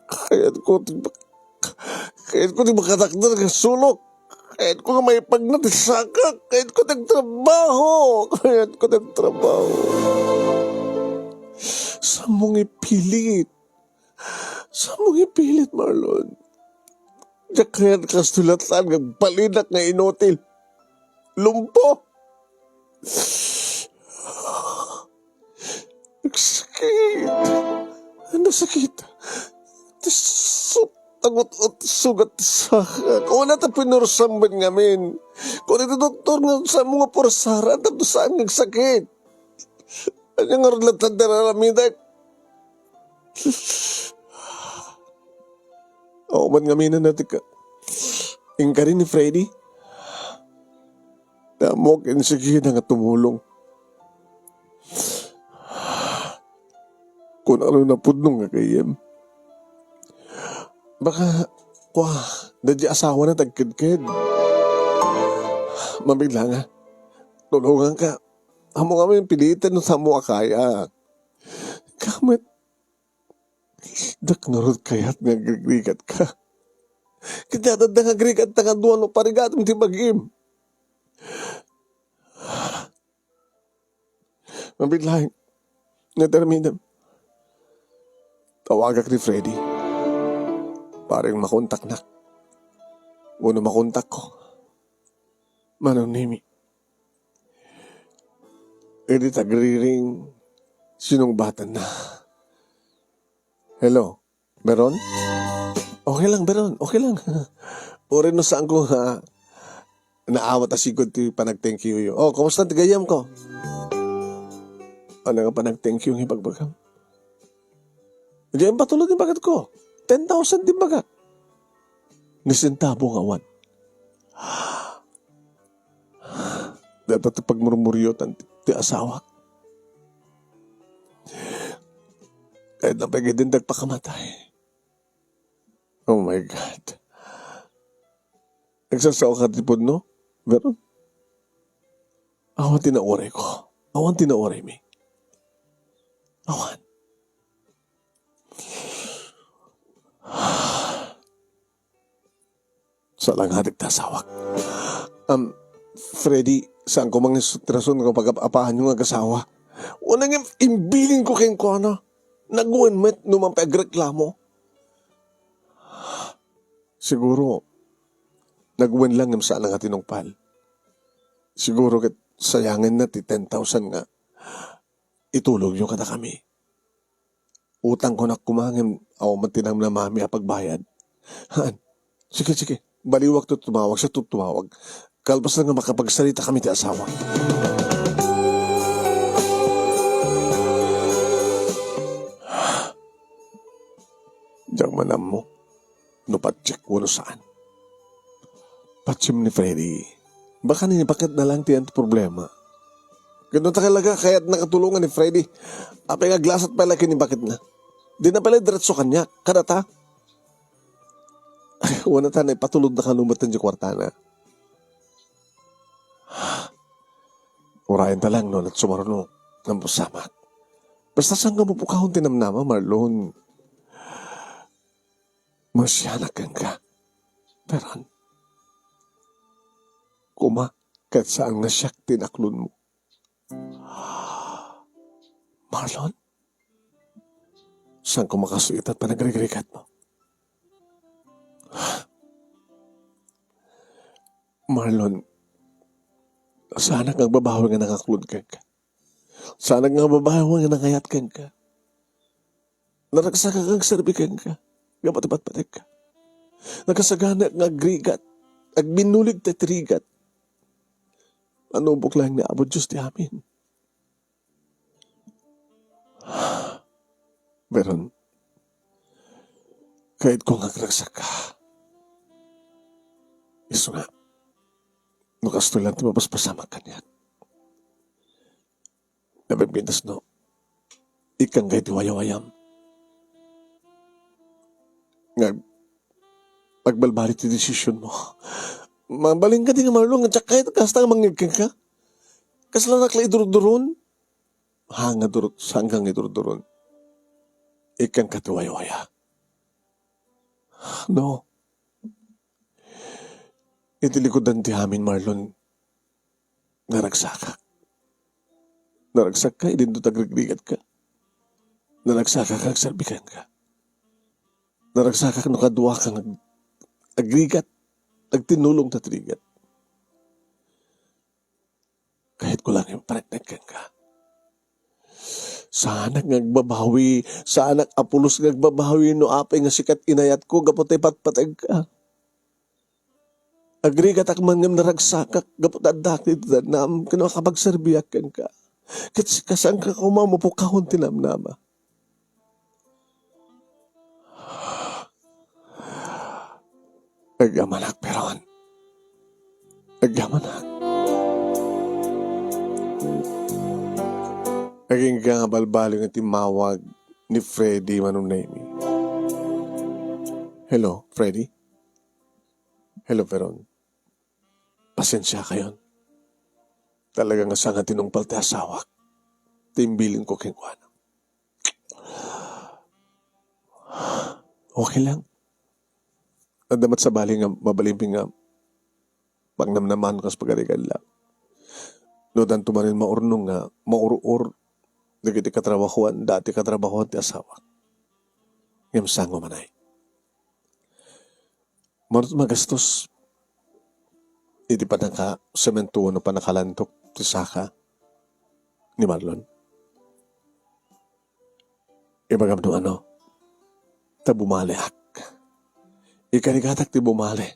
Kayatko ti bak-, kayatko ti makatakder nga sulok. Kayatko nga maipagna ti sakak. Kayatko ti agtrabaho. Kayatko ti agtrabaho. Saanmo nga ipilit? Saanmo nga ipilit, Marlon. Diak kayat kastoy latta nga agbalinak nga inutil. Lumpo! Nagsakit. Nasakit. Ti su-, tagut-, ut-, sugat ti saka. Kuna ta pinursam met ngamin. Kuna ti doktor nga saanmo nga pursaren tapno saan nga agsakit. Ania ngarud latta ti ar-aramidek? Awan ngamin a natika. Inkari ni Freddy. Ammok, insigida nga tumulong. Kunana, napudno nga gayyem. Baka, kwa, daydi asawana ti agkedked. Mabiit la nga. Tulonganka. Ammok ngamin piliten no saanmo a kaya. Kamet, diak ngarud kayat nga agrigrigatka. Ket adda nga agrigatta nga dua no parigatem ti bagim. Mabiit laeng. Nga aramidem. Tawagak ni Freddy. Paring makontaknak. Wenno makontakko. Manong Nemi. Idi tagriring, sinungbatanna. Hello, Beron? Okay lang, Beron. Okay lang. Uray no saanko nga naawat a sigud ti panag-thank you yo. Oh, kumusta ti gayyemko? Ania nga panag-thank you nga ibagbagam? Diay impatulod ti bagatko. Ten thousand ti bagak. Ni sentabo nga awan. Dayta ti pagmurmuriotan ti, ti asawak. Kayatna pay nga dida agpakamatay. Oh my God. Nagsasao ka ti pudno? Pero, awan ti naurayko. Awan ti nauraymi. Awan. Salangatek ti asawak. Um, Freddy, saanko mangisut ti rason nga pagap-apaanyo nga agasawa. Wen nga imbilinko kenkuana. Naguwen met no man pay agreklamo. Siguro, naguwen lang ngem saan nga tinungpal. Siguro ket sayangenna ti ten thousand nga itulongyo kadakami. Utangko nak koma ngem awan met ti namnamami a pagbayad. Haan. Sige, sige. Baliwakto ti tumawag. Siak ti tumawag. Kalpasan nga makapagsaritami ti asawa. Diak man ammo no patiek wenno saan. Patiem ni Freddy. Baka ni baketna lang ti ayan ti problema. Ket no talaga kayatna nga tulongan ni Freddy, apay nga aglasat pay la ken ni baketna? Dina pay la diretso kaniak, kadata? Wen ta, naipatulodna kano met ti kuartana. Urayenta lang no adda sumaruno nga mapasamak. Basta saanka mapukawon ti namnama, Marlon. Masianak kenka. Pero, koma, ket saan nga siak ti naklonmo. Marlon? Saanko makasuitan panagrigrigatmo? Marlon, saanak nga agbabawi nga nangaklon kenka. Saanak nga agbabawi nga nangayat kenka. Naragsakak nga agserbi kenka. Nga pati patpatek. Nakasaganak nga agrigat. Agbinnulig ti rigat. Manubok laeng ni Apo Dios ti amin. Pero, kayatko nga agragsakka. Isu nga, no kastoy lang ti mapaspasamak kaniak. Napipintas no, ikkanka iti wayawayam. Nga, agbalbaliw ti desisionmo. Mabalinka di nga, Marlon, nga diak kayat kasta nga mangngeg kenka. Kaslanak la idurduron. Ha, nga durot, saanka nga idurduron. Ikkanka ti waywaya. No. Iti likudan ti amin, Marlon, naragsakak. Naragsakka, idinto tagrigrigatka. Naragsakak, agserbi kenka. Naragsakak no kaduaka nga ag-, agrigat, agtinulong ta ti rigat. Kayatko lang nga ipariknay kenka. Saanak nga agbabawi, saanak a pulos nga agbabawi no apay nga sika ti inayatko gapu ta ipatpateg ka. Agrigatak man ngem naragsakak gapu ta adda ti danam ken makapagserbiak kenka. Ket sika, saanka koma mapukawon ti namnama. Agyamanak, Peron. Agyamanak. Agingga nga balbaliw nga timmawag ni Freddy Manong Nemy. Hello, Freddy? Hello, Peron. Pasensiakayon. Talaga nga saan nga tinungpal ti asawak. Ti imbilin ko kenkuana. Okay lang. Adda met sabali nga mabalinmi nga pagnamnaman kas pagarigan lang. No, danto manen maurnong nga maur-or dagiti katrabahoan, dati katrabahoan ti asawak. Ngem saan nga umanay. Manut magastos iti pannakasemento wenno pannakalandok ti saka ni Marlon. Ibagam no ano, ta bumaliak. Ikarigatak ti bumali.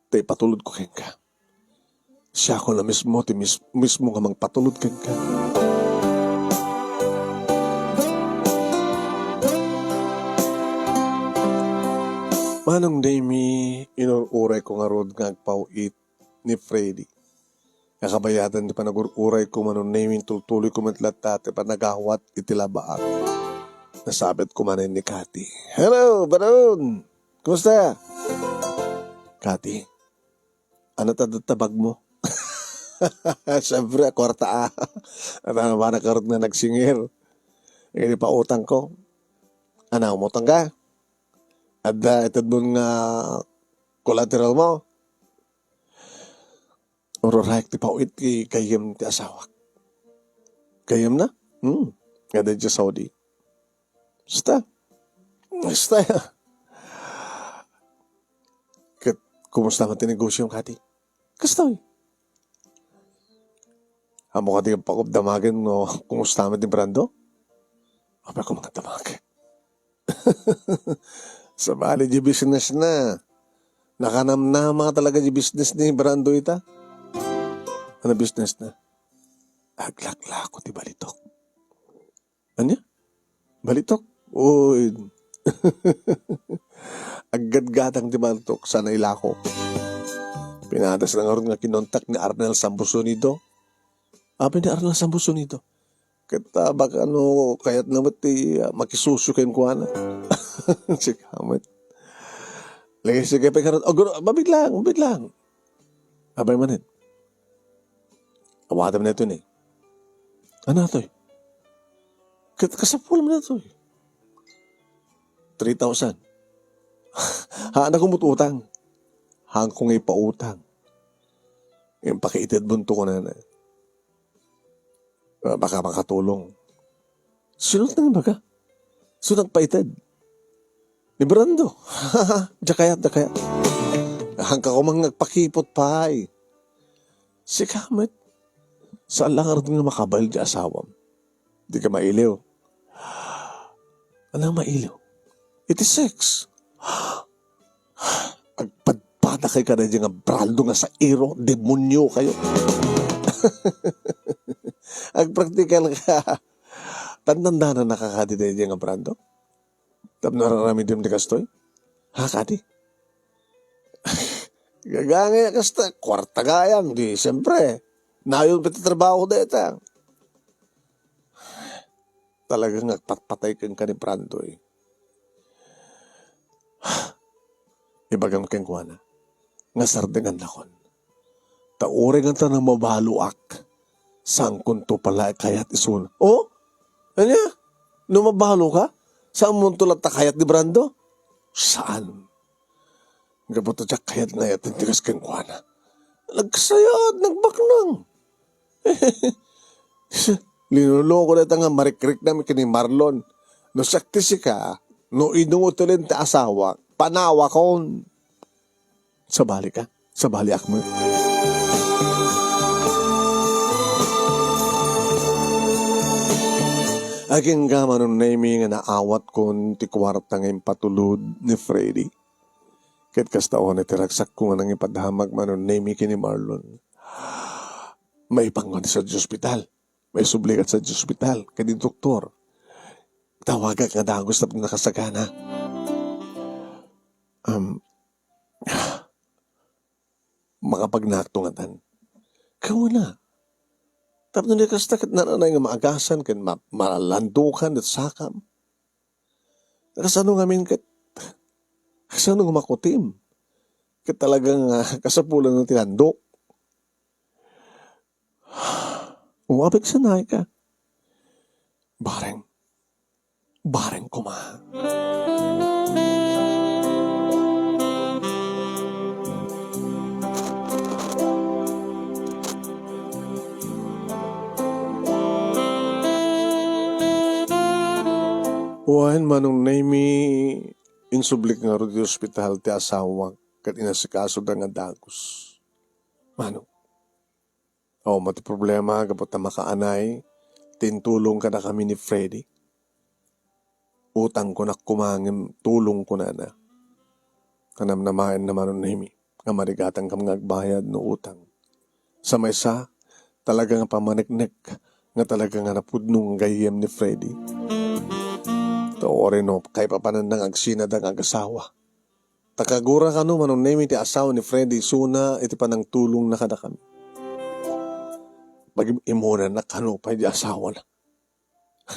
Ta ipatulodko kenka. Siakon a mismo ti mis-, mismo nga mangpatulod kenka. Manong Demi, inur-urayko ngarud nga agpaw-it ni Freddy. Nga kabayatan ti panagur-urayko, Manong Nemy, intultuloyko met latta ti panagawat iti labaak. Nasabitko manen ni Kati. "Hello, Baron! Kumusta?" "Kati, ano ta tabagmo?" "Siyempre, a kuarta a. Ano ba na karot nga nagsingir? Ini pa utang ko." "Ano, umutang ka? Adda itedmo nga collateral mo?" Ururayak ti paw-it ti gayyem ti asawak. Gayyemna? Hmm. Adda idiay Saudi. Basta. Basta. Ket kumusta man ti negosiom, Kati? Kastoy. Ammok kadi, pakop damagen no kumusta met ni Brando? Apay ko nga damagen. Sabali di business na. Nakanamnama talaga di business ni Brando ita. Ano business na? Aglaklako ti balitok. Ania? Balitok? Uy. Aggatgatang ti balitok, sana ilako. Pinadas na ngarud nga kinontak ni Arnel Sambusunido. Apay ni Arnel Sambusunido? Ket, ah, baka no kayatna met ti, ah, makisusyo kenkuana. Sika met. Lagi, sige, pay karot. Oh, guru, mabit lang, mabit lang. Apay manen. Awatem na ito ni. Ano ito eh? Ket kasapul man ito eh. Three thousand. Haan a kumut utang. Haan ko nga ipautang. Yung pakiited bunto ko na na. Ah, baka makatulong. Sino nang ibaga? Sino nagpaited? Ni Brando. Diak kayat, diak kayat. Hangka ko mang nagpakipot pay. Sika met. Saan lang nga makabail di asawam. Di ka mailiw. Ano mailiw? It is sex. Agpadpada kay kada nga Brando nga sairo, demonyo kayo. Agpraktikal ka. Tandaan na nakakadi tayo nga Brando. Tapno aramidem ti kastoy. Ha, kadi? Gagangay a kasta, kwarta gayam, di, siyempre. Nayon pati trabaho deta. Talaga nga agpatpatay kenka ni Brando, eh. Ibagam kenkuana, nga sardengannakon. Ta uray nga ta namabaloak, saankonto pala kayat isuna. Oh? Ania? No mabalo ka? Saanmonto latta kayat ni Brando? Saan? Gapu ta diak kayat nga ayaten ti kas kenkuana. Nagsayat, nagbaknang. Linuloko dayta nga marikriknam ken ni Marlon. No siak ti sika, No inutelen ti asawak, panawakon. Sabali ka? Sabaliak met. Agingga, Manong Nemy, nga naawatkon ti kuarta nga impatulod ni Freddy. Ket kasta unay ti ragsakko nga nangipadamag, Manong Nemy, ken ni Marlon. Maipanko sadiay ospital. Maisubli sadiay ospital ken ni doktor. Tawagak nga dagus tapno nakasagana. Um, makapagnaakto ngatan. Kawana. Tapno ni kasta ket nananay nga maagasan ken ma-, malandukan iti sakam. Kasano ngamin ket, kasano nga makutim? Ket talagang, ah, kasapulan ti landok. Umapit sanay ka. Bareng. Bareng koma. Wen, Manong Nemy, insublik ngarud iti ospital ti asawak ket inasikasoda nga dagus. Manong, awan met ti problema gapu ta makaanay ti intulong kadakami ni Freddy. Utangkonak koma ngem tulong kunana. Kanamnamaenna, Manong Nemy, nga marigatankam nga agbayad no utang. Sa maysa, talaga nga pammaneknek nga talaga nga napudno nga gayyem ni Freddy. Ta uray no kaipapananda nga agsinada nga agasawa. Ta kagura kano, Manong Nemy, ti asawa ni Freddy isuna iti panangtulongna kadakami. Pagim-imunan na kano pay di asawana.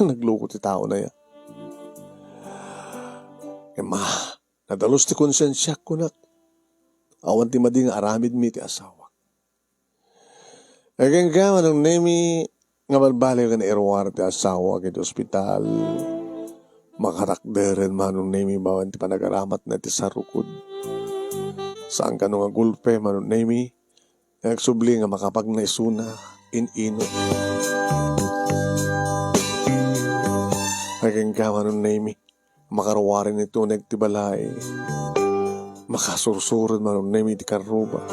Nagloko ti tao na ya. Emma, nadalus ti konsensiak, kunak. Awan ti madi nga aramidmi ti asawak. Agingga, Manong Nemy, nga balbaliw nga nairuar ti asawa iti ospital. Makatakderen, Manong Nemy, bawen ti panagaramatna iti sarukod. Saan kano nga gulpe, Manong Nemy, nga agsubli nga makapagna isuna, in-inut. Agingga, Manong Nemy, makaruaren iti uneg ti balay. Makasursuren, Manong Nemy, ti karruba.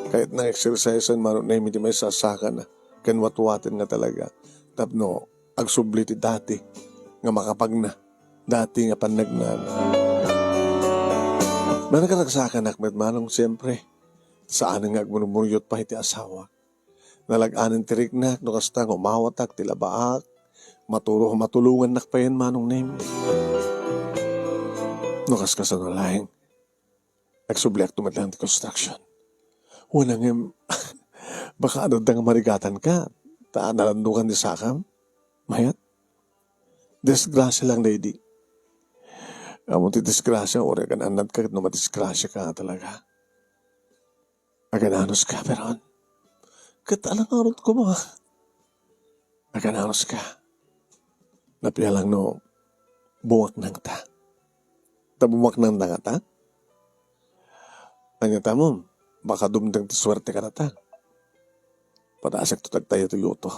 Kayatna nga exercise-en, Manong Nemy, ti maisasakana ken watwaten nga talaga tapno agsubli ti dati nga makapagna, dati nga pannagnan. Manakaragsakan met, Manong, siyempre, saan nga agmurmuryot pay ti asawa. Nalag-anen ti riknak, no kasta nga umawatak ti labaak, maturo-, matulongannak payen, Manong Nemy. No kas-, kasano laeng, agsubliakto met laeng ti construction. Wen ngem, baka adda nga marigatanka, ta nalandukan ti sakam? Mayat? Disgrasya lang, lady. Ammom ti disgrasya, uray kan-annadka ket no madisgrasyaka talaga. Agananos ka, Peron. Ket alangarot koma. Agananos ka. Napia lang no bumaknang ta. Ta bumaknang ta ngata? Ania ta mo, baka dumteng ti suerte kadata. Padasek to tagtayo ti luto.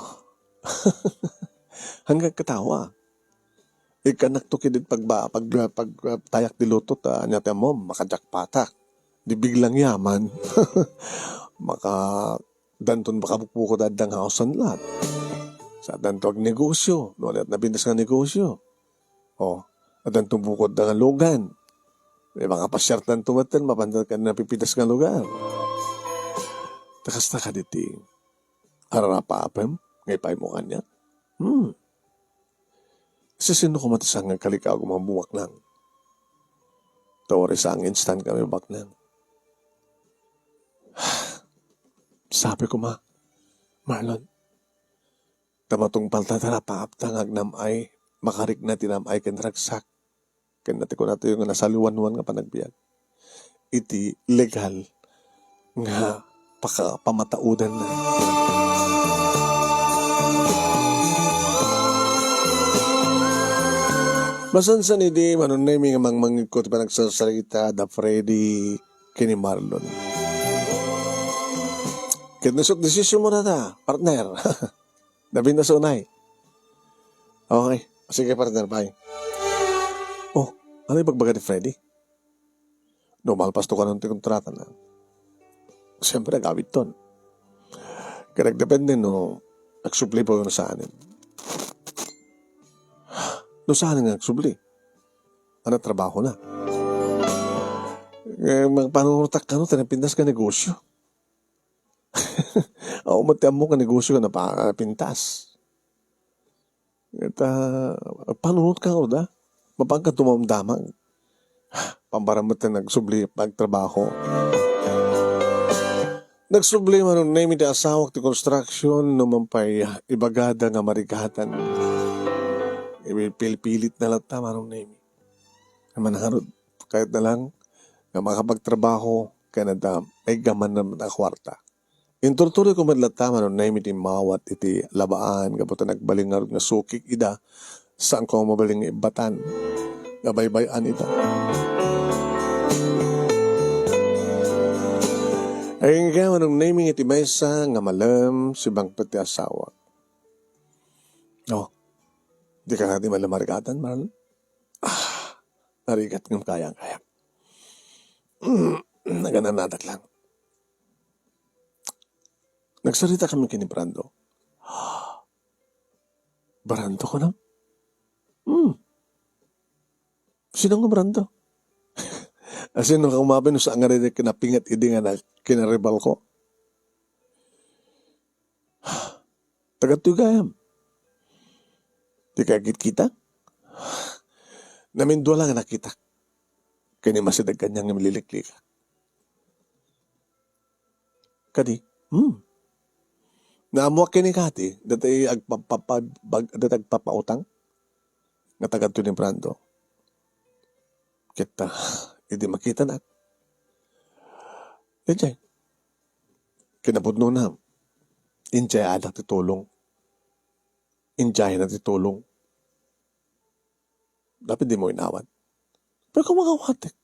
Hanggang katawa. Ikkannak to kidit pagba-, pag-, pag-, pagtayak ti luto ta ania ti ammom, makajakpatak. Di biglang yaman. Maka-, danton makabukbukod adda nga house and lot. Sa danto agnegosyo, no, ania ti napintas nga negosyo. O, danton bukod da nga lugan. May makapasiar danto metten, mapanda ken napipitas nga lugar. Ta kasta kaditi, ararapaapem, nga ipaymo kaniak. Hmm. Sisino koma ti saan nga agkalikawek nga bumaknang? Ta uray saan nga instant kami bumaknang. Sabi ko, ma, Marlon, ta matungpal ta, ta napaapta nga agnam-ay, makarikna ti nam-ay ken ragsak, ken nati kunatayo nga nasaliwanwan nga panagbiag iti legal nga paka-, pamataodanna. Masansan idi, Manong Nemy, nga mangmangegko ti panagsasarita da Freddy ken ni Marlon. Ket no isut' desisyon mo dayta, partner. Napintas unay. Okay. Sige, partner, bye. Oh, Ano ibagbaga ni Freddy? No malpasto kanon ti kontratana, siyempre, agawidton. Kaya nagdepende no agsubli pa no saan. No saan nga agsubli, ano trabahona? Eh, magpanunutak kano, tinapintas ka negosyo. Awan met ti ammok a negosyo nga napa-, napintas. Ita, panunot ka, Roda. Mapan ka tumamdamag. Pambara met ti nagsubli pagtrabaho. Nagsubli, Manong Nemi, ti asawak ti construction, no man pay ibagada nga marigatan. Ipilpilit na latta, Manong Nemi. Nga manangarod, kayat na lang nga makapagtrabaho, kayat na maiggaman na kwarta. Inturturoy ko met latta, Manong Nemi, ti mawat iti labaan, gapu ta nagbalin ngarud nga sukik ida, saan ko mabalin nga ibbatan, nga baybay-an ida. Ay, nga, Manong Nemi, iti maysa nga malem, sibangpet ti asawa. Oh, di ka nga di malem marigatan, Marlon? Ah, narigat ngem kayang-kayang. Nagananatak lang. Nagsarita kami ken ni Brando. Brando, kunam? Hmm. Sino nga Brando? Asin, no, kaumabay no saan nga rin kinapingat idi nga na-, kinaribal ko. Tagadtoy gayam. Di ka agkitkita? Namindua lang nga nakitak. Ken ni masideg kaniak nga mililiklika. Kadi, hmm. Naammoak ken ni Kati, datoy agpapapa-, bag-, datoy agpapautang. Nga tagadtoy ni Brando. Ket, ah, idi makitanak. Idiay. Kinapudnona, injay adak ti tulong. Injayna ti tulong. Dapat di mo inawat. Pero kung makawatek.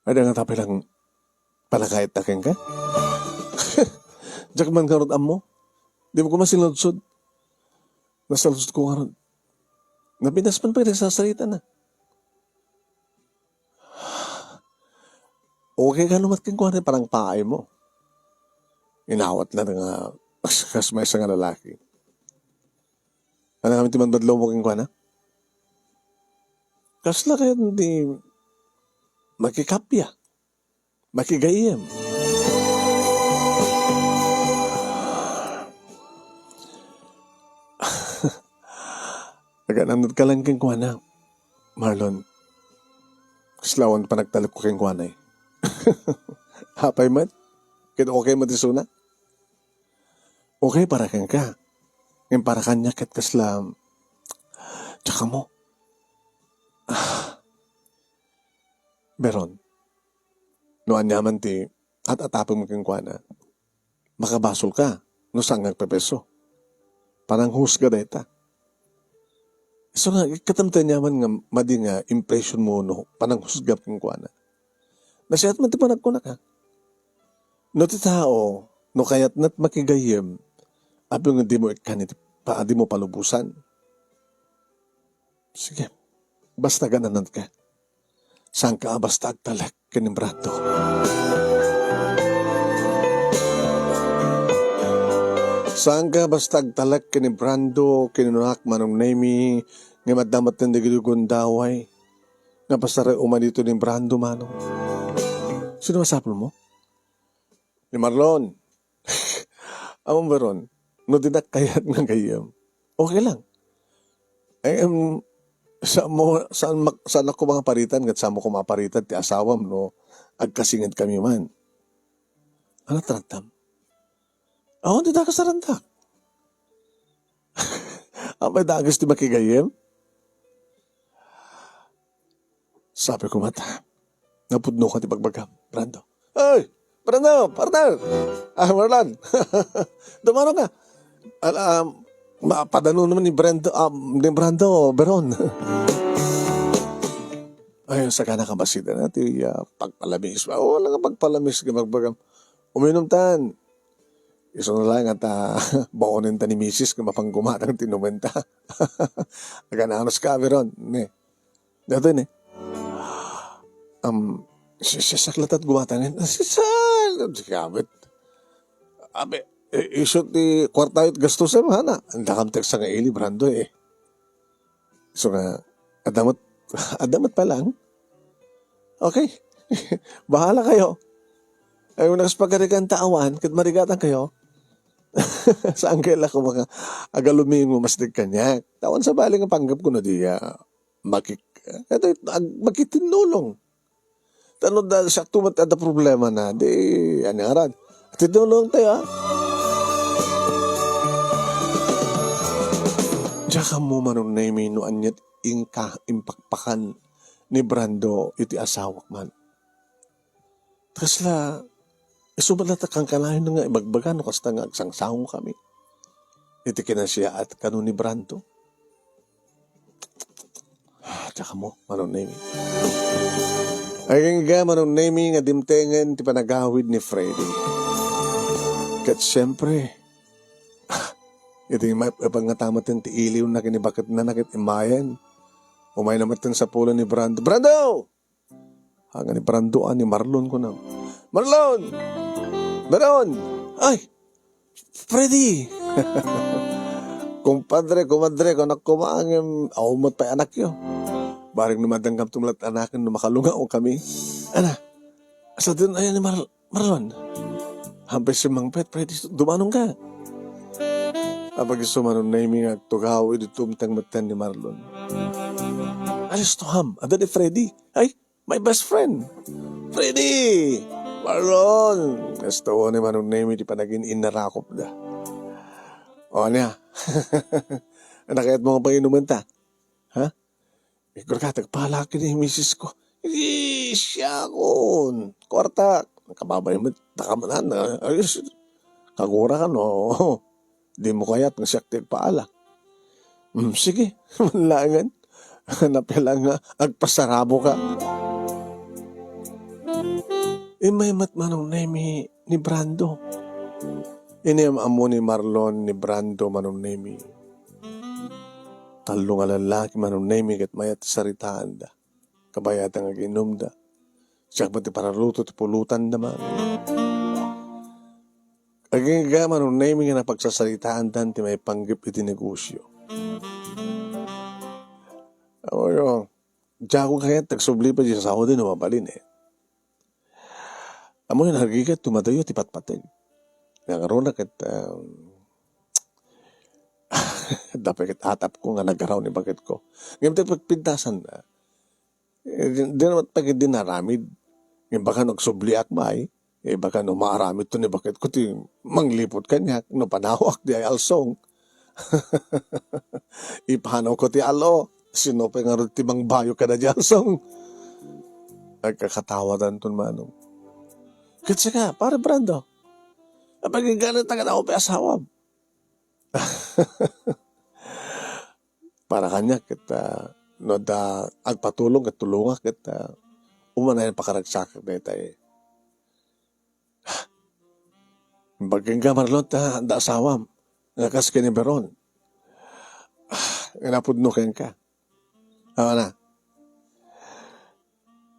Ay, da nga tapay lang panakayat na kenka? Diak man ngarud ammo. Di mo ko masinudsod. Nasaludsod ko ngarud. Napinas man pa yung nagsasarita na. Okay ka naman kenkuana, parang paay mo. Inawat na nga kas, kas maysa nga lalaki. Ano kami ti manbadlaw mo kenkuana? Kasla kaya di makikapya, makigayyem. Agananad ka lang kenkuana, Marlon. Kasla awan panagtalek ko kenkuana, eh. Apay met? Ket okay met isuna? Okay para kenka. Ngem para kaniak ket kasla, tsaka mo. Beron, no aniaman ti at-atapem kenkuana, makabasol ka no saan nga agpepeso. Pananghusga dayta. So nga, ikkatam ti aniaman nga madi nga impression mo no pananghusga kenkuana. Nasiat man ti panagkunaka. No ti tao, no kayatna ti makigayyem, apay nga di mo ikkan iti pa-, di mo palubosan? Sige. Basta agananad ka. Saan ka basta agtalek ken ni Brando? Saan ka basta agtalek ken ni Brando, kinunak, Manong Nemi, nga maddamat ken dagiti gundaway, nga pasarek umay dito ni Brando, Manong. Sino masapul mo? Ni Marlon. Among Beron, no dinak kayat nga gayyem, okay lang. Ay, em, saan mo, saan mak-, saan ako mga paritan, ket saan mo ko maparitan ti asawam no agkasinged kami man. Ano, trattam? Awan ti dakas a randak. Apay dakas ti makigayyem? Sabi ko met, napudno ka ti bagbagam, Brando. Ay, Brando, partner! Ah, Marlon! Dumaro ka! Ala, um, mapadano naman ni Brando, um, ni Brando, Beron. Ay, saka nakabasida na, ti, ah, pagpalamis. Ah, wala nga pagpalamis, nga bagbagam. Uminom tan. Isu na laeng ta baonen ta ni misis nga mapan gumatang ti inumenta. Agan-anos ka, Veron, ne? Datoy, ne? Am, si-, siak latta ti gumatangen. Siak, si Kabit. Abi, i-, isu ti kuarta iti gastos, eh, hana. Andakam ti agsangaili, Brando, eh. So nga, adda met, adda met pay laeng. Okay. Bahala kayo. Ay, unang pagarigan ta awan, ket marigatan kayo. Saan kayo la kumaka-, agalumingo mas di kaniak? Tawan sa bali nga panggap ko na di, ah, makik-, ito, ag-, makitinnulong. Tano da, siak to met adda problema na, di, ano, aran. Tinulong tayo, ah. Diak ammo, Manong Nemi, no aniat inka impakpakan ni Brando iti asawak man. Kasla, isu met latta kankanayon nga ibagbaga no kasta nga agsangsango kami iti kinasiyaat kano ni Brando. Ah, diak ammo, Manong Nemi. Agingga, Manong Nemi, nga dimtengen ti panagawid ni Freddy. Ket siempre, iti ma-, ipagngatamet ti iliwna ken ni baketna na ket immayen. Umayna met ti sapulo ni Brando. Brando! Haan ni Brando a ni Marlon, kunam. "Marlon! Beron! Ay! Freddy!" "Kumpadre, kumadre, kunak koma ngem awan met pay anakyo. Bareng no madengngam ti met anaken no makalungaw kami." "Ana, sadin ayan ni Mar-, Marlon?" "Hampay simmangpet, Freddy, dumanon ka." Apag-isu, Manong Nemi, nga agtugaw idi tumteng metten ni Marlon. "Alisto ham, adda ni Freddy." "Ay, my best friend, Freddy! Marlon!" Kastoy ni Manong Nemi ti panagin-innarakopda. "O, ania? Nakayat mo nga panginumen ta? Ha? Igurka, agpala ken ni misis ko." "Idi, siakon. Kuarta. Kababay met, takamanan, ah. Ayos. Kagura ka, no?" "Dimo kayat nga siak ti agpaala?" "Hmm, sige, manlaengen. Napia lang nga agpasarabo ka." Immay met, Manong Nemi, ni Brando. Inam-ammo ni Marlon ni Brando, Manong Nemi. Tallo nga lallaki, Manong Nemi, ket mayat ti saritaanda. Kabayatan nga agiinumda. Siak met ti paraluto ti pulotanda man. Agingga, Manong Nemi, nga napagsasaritaandan ti maipanggep iti negosio. Amoyo, diakon kayat agsubli pay diay saoden no mabalin, eh. Amoyo, nagigat ti madayo ti patpateg. Nga ngaruna ket, um, adda pay ket atapko nga nagaraw ni baketko. Ngem ti pagpintasan, ah, Eh, di, di naman pag di naramid. Nga baka no agsubliak may, eh, baka no maaramid to ni baketko ti mangliput kaniak, no panawak diay alsong. Ipanawko ti alo, sino pay ngarud ti mangbayo kada diay alsong? Agkakatawadanton, Manong. Ket sika, Pare Brando, apagingganan ta nga dako pay asawam. Para kaniak ket, ah, no adda agpatulong ket tulongak ket, ah, umanayon pakaragsakak daytay. Imbag kenka, Marlon, ta adda asawam nga kas ken ni Beron. Ah, nga napudno kenka. Awan a.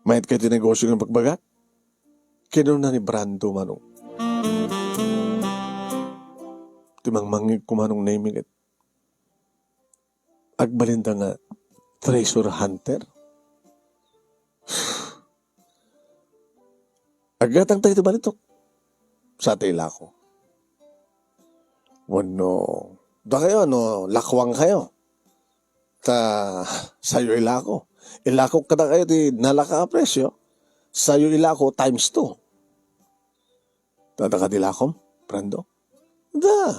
Mayat kayo ti negosio nga ibagbagak? Kinuna ni Brando, Manong. Ti mangmangngegko, Manong Nemi, ket agbalinda nga treasure hunter. Aggatang tayo ti balitok. Sa ti ilako. Wenno, dakayo, no, lakuang kayo. Ta, sayo ilako. Ilako kadakayo ti nalaka a presyo. Sayo ilako times two. Ta, adda kadi lakom, Brando? Da.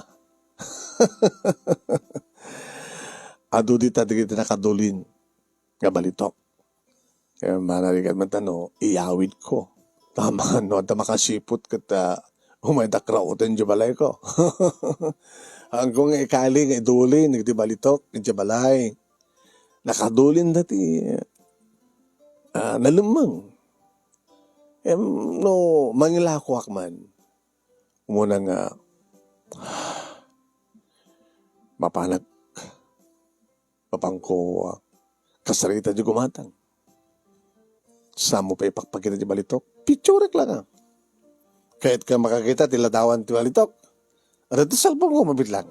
Adu dita dagiti nakadulin nga balitok. Eh, manarigat man ta no, iyawidko. Tama, no, adda makasiput ket, ah, umay dakrauten diay balayko. Haanko nga ikali nga idulin iti balitok, iti balay. Nakadulin dati, ah, nalemmeng. Em, no, mangilakoak man, umuna nga Mapanak, mapanko, ah, kasarita di gumatang. Saan mo pay ipakpakita di balitok? Picturek lang, ah. Kayat ka makakita ti ladawan ti balitok? Adda ti cellphone ko, mabitlang.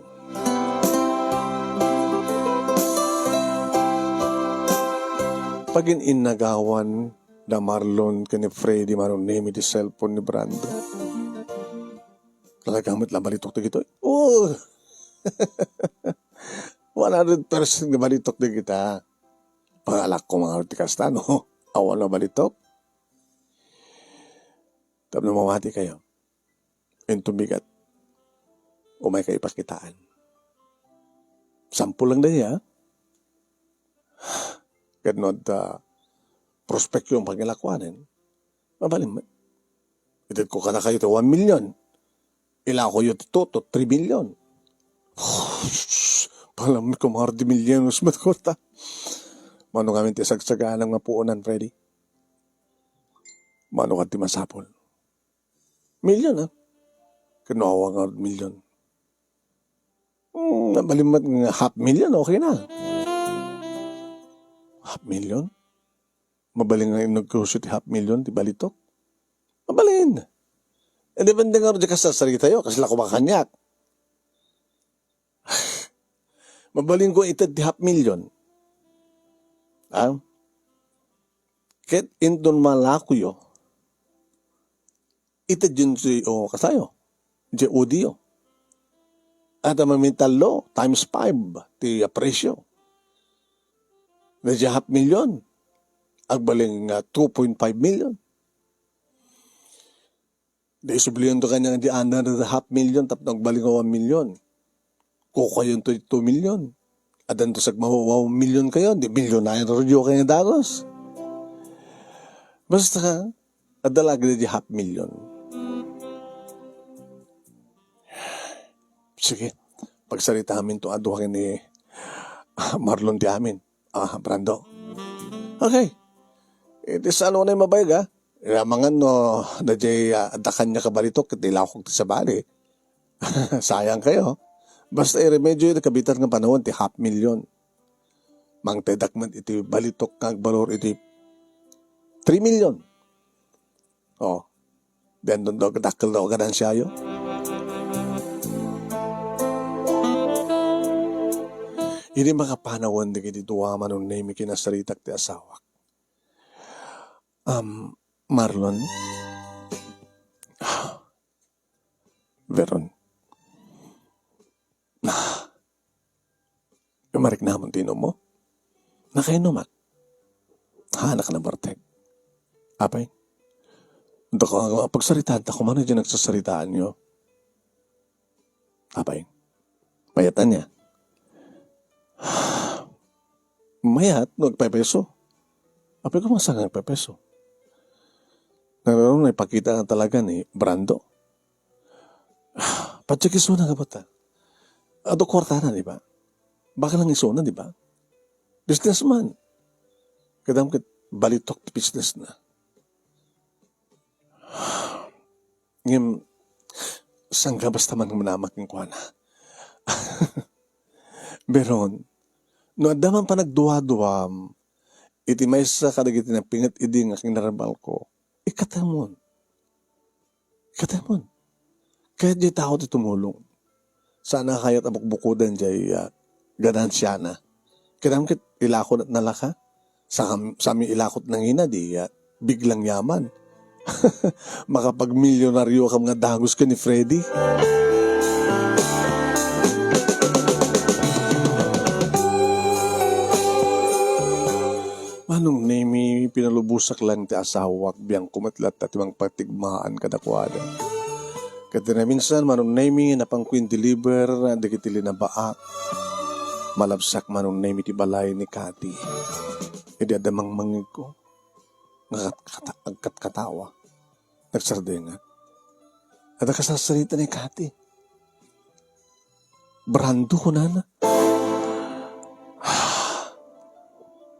Pagin-innagawan da Marlon ken ni Freddy Manong Nemi ti cellphone ni Brando. Talaga met la balitok dagitoy? Oo. One hundred percent nga balitok dagita. Pangalak ko nga ti kasta, no? Awan a balitok. Tapno mamati kayo. Inton bigat, umay kayo pakitaan. Sampol lang daya, ah. Ket no adda prospekto nga pangilakuanen, mabalin met. Itedko kadakayo ti one million. Ilakoyo ti two to three million. Palam ko, mga di milyones met kwarta. Mano ngamin ti sagsaganam nga puonan, Freddy? Mano ka ti masapul? Million, ah. Kinuha nga million. Hmm, mabalin met nga half million, okay na. Half million? Mabalin nga inegnegosyo ti half million ti balitok? Mabalin. E, depende nga ron di kasasaritayo, kasla kumakaniak. Mabalin ko ited ti half million. Ha? Ket inton malakoyo, ited yun ti, o, kasayo, di udiyo. At ang mamitallo, times five ti presyo. Na di half million, agbalin nga two point five million. Di isublian to kanya nga di under the half million tapno agbalin nga one million. Kukayon to two million. Adan to sagmawa one million kayo, di milyonario kayo nga dagus. Basta, adda lagi di half million. Sige, pagsarita amin to adwa ni Marlon ti amin. Ah, Brando. Okay. Iti saan unay mabayag, ah? Iramangan no, na jay, ah, adda kanya kabalitok, iti lakok ti sabali. Sayang kayo. Basta iremedyo iti kabitan nga panahon ti half million. Mangtedak met iti balitok nga agbalor iti three million. Oh. Diyan don do dakkel do ganansyayo. Idi makapanawan dagiti dua, Manong Nemi, kinasaritak ti asawak. Um, Marlon. Veron. Mariknamon ti inummo? Nakainumak? Haanak na bartek. Apay? Dako nga pagsaritaan ta kumano di nagsasaritaanyo. Apay? Mayat ania? Mayat no agpepeso. Apay ko masang agpepeso. Nagano na ipakita na talaga ni Brando. Padiak isuna nga bata. Adu kwartana, di ba? Baka lang isuna, di ba? Businessman. Kadam ket balitok ti business na. Ngem, sangga basta man manamak kenkuana. Beron, no adda man panagduaduam, iti maysa kadagiti napinget idi nga kinarbalko, ikkatemon. Ikkatemon. Kayat jay tao ti tumulong. Sana kayat a bukbukodan jay, ah, ganansiana. Kidam ket ilako nalaka. Sa-, sami ilakot nangina di, ah, biglang yaman. Makapagmilyonaryo ka nga dagus ken ni Freddy. Manong Nemi, pinalubosak lang ti asawak, biangko met latta ti mangpatigmaan kadakuada. Ket naminsan, Manong Nemi, napanko in-deliver dagiti linabaak. Malabsak, Manong Nemi, ti balay ni Kati. Idi adda mangmangegko, nga kat-, kata-, agkatkatawa. Nagsardengak. Adda kasasarita ni Kati. Brando, kunana.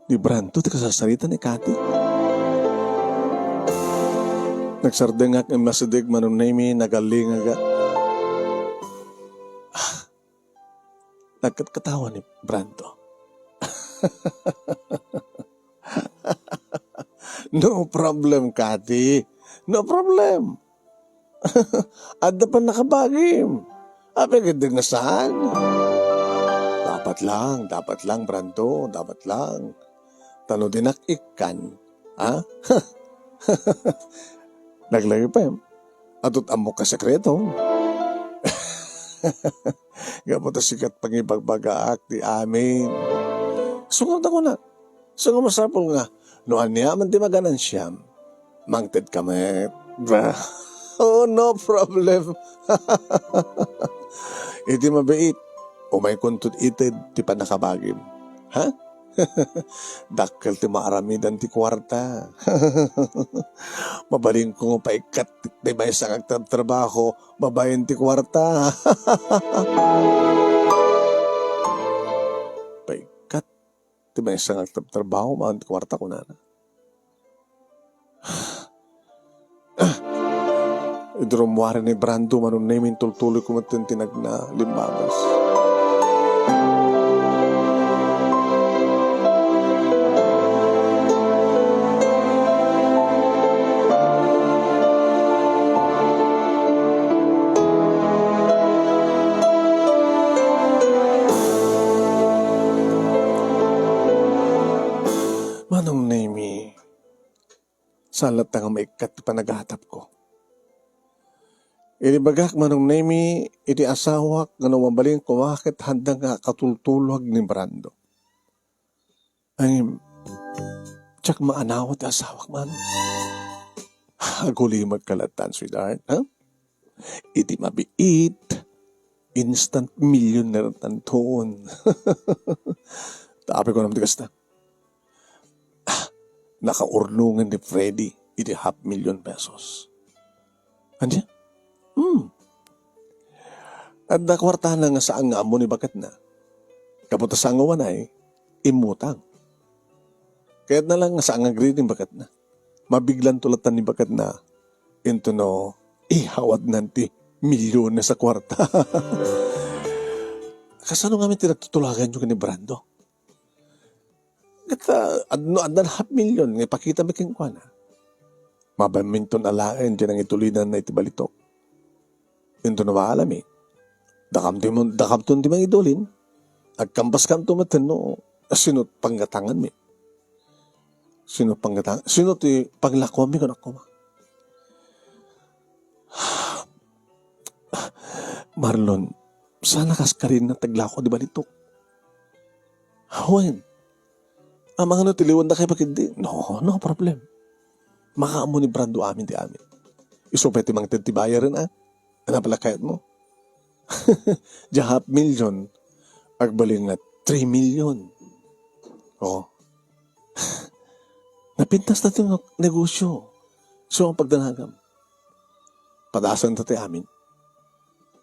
Ni Brando ti kasasarita ni Kati. Nagsardengak nga masideg, Manong Nemi, nagalingagak. Ah, nagkatkatawa ni Brando. "No problem, Kati. No problem. Adda pannakabagim. Apay ket di nga saan? Dapat lang, dapat lang, Brando, dapat lang. Ta no dinak ikkan, ha?" Naglagipen. "Ato't ammok a sekreto." "Gapu ta sikat pangibagbagaak ti amin." Sungawda kuna. Saan nga masapul nga, no aniaman ti maganansiam, mangted ka met. Oh, no problem. Iti mabiit, umaykonto ited ti pannakabagim. Ha? Dakkel ti maaramidan ti kuarta. Mabalinko nga paikkat ti maysa nga agtratrabaho babaen ti kuarta. Paikkat ti maysa nga agtratrabaho babaen ti kuarta, kunana. Idi rummuar ni Brando, Manong Nemi, intultuloyko met ti nagna, limmagas. Manong Nemi, saan latta nga maikkat ti panagatapko. Inibagak, Manong Nemi, iti asawak nga no mabalin koma ket haanda nga katultulog ni Brando. Ay, diak maanaw ti asawak, Manong. Agulimagka latta, sweetheart, ha? Iti mabiit, instant millionaire tanton. Tapay ko naman ti kasta. Ah, nakaurnongen ni Freddy iti half million pesos. Ania? Hmm. Adda kuartana nga saan nga ammo ni baketna. Gapu ta saan nga umanay, immutang. Kayatna lang nga saan nga agriing ni baketna. Mabiglanto latta ni baketna. Intono, ihawadnan ti milyones a kuarta. Kasano ngamin ti nagtutulaganyo ken ni Brando? Ket, ah, ad-, no addan half million nga ipakitami kenkuana, mabaminton alaen ti nangitulinanna iti balitok. Intono maalami, dakam ti mon-, dakamton ti mangidulin, agkambaskanto met no sino panggatanganmi. Sino panggatang-, sino ti panglakuanmi, kunak koma. Marlon, saan a kas karin nga taglako ti balitok? Wen. Amangan no tiliwandakayo ketdi? No, no problem. Makaammo ni Brando amin ti amin. Isu pay ti mangted ti bayaren, a? Ania pay la kayatmo? Diay half million, agbalin nga three million. Oh. Napintas na ti negosyo. So, ang pagdanagam. Padasanta ti amin.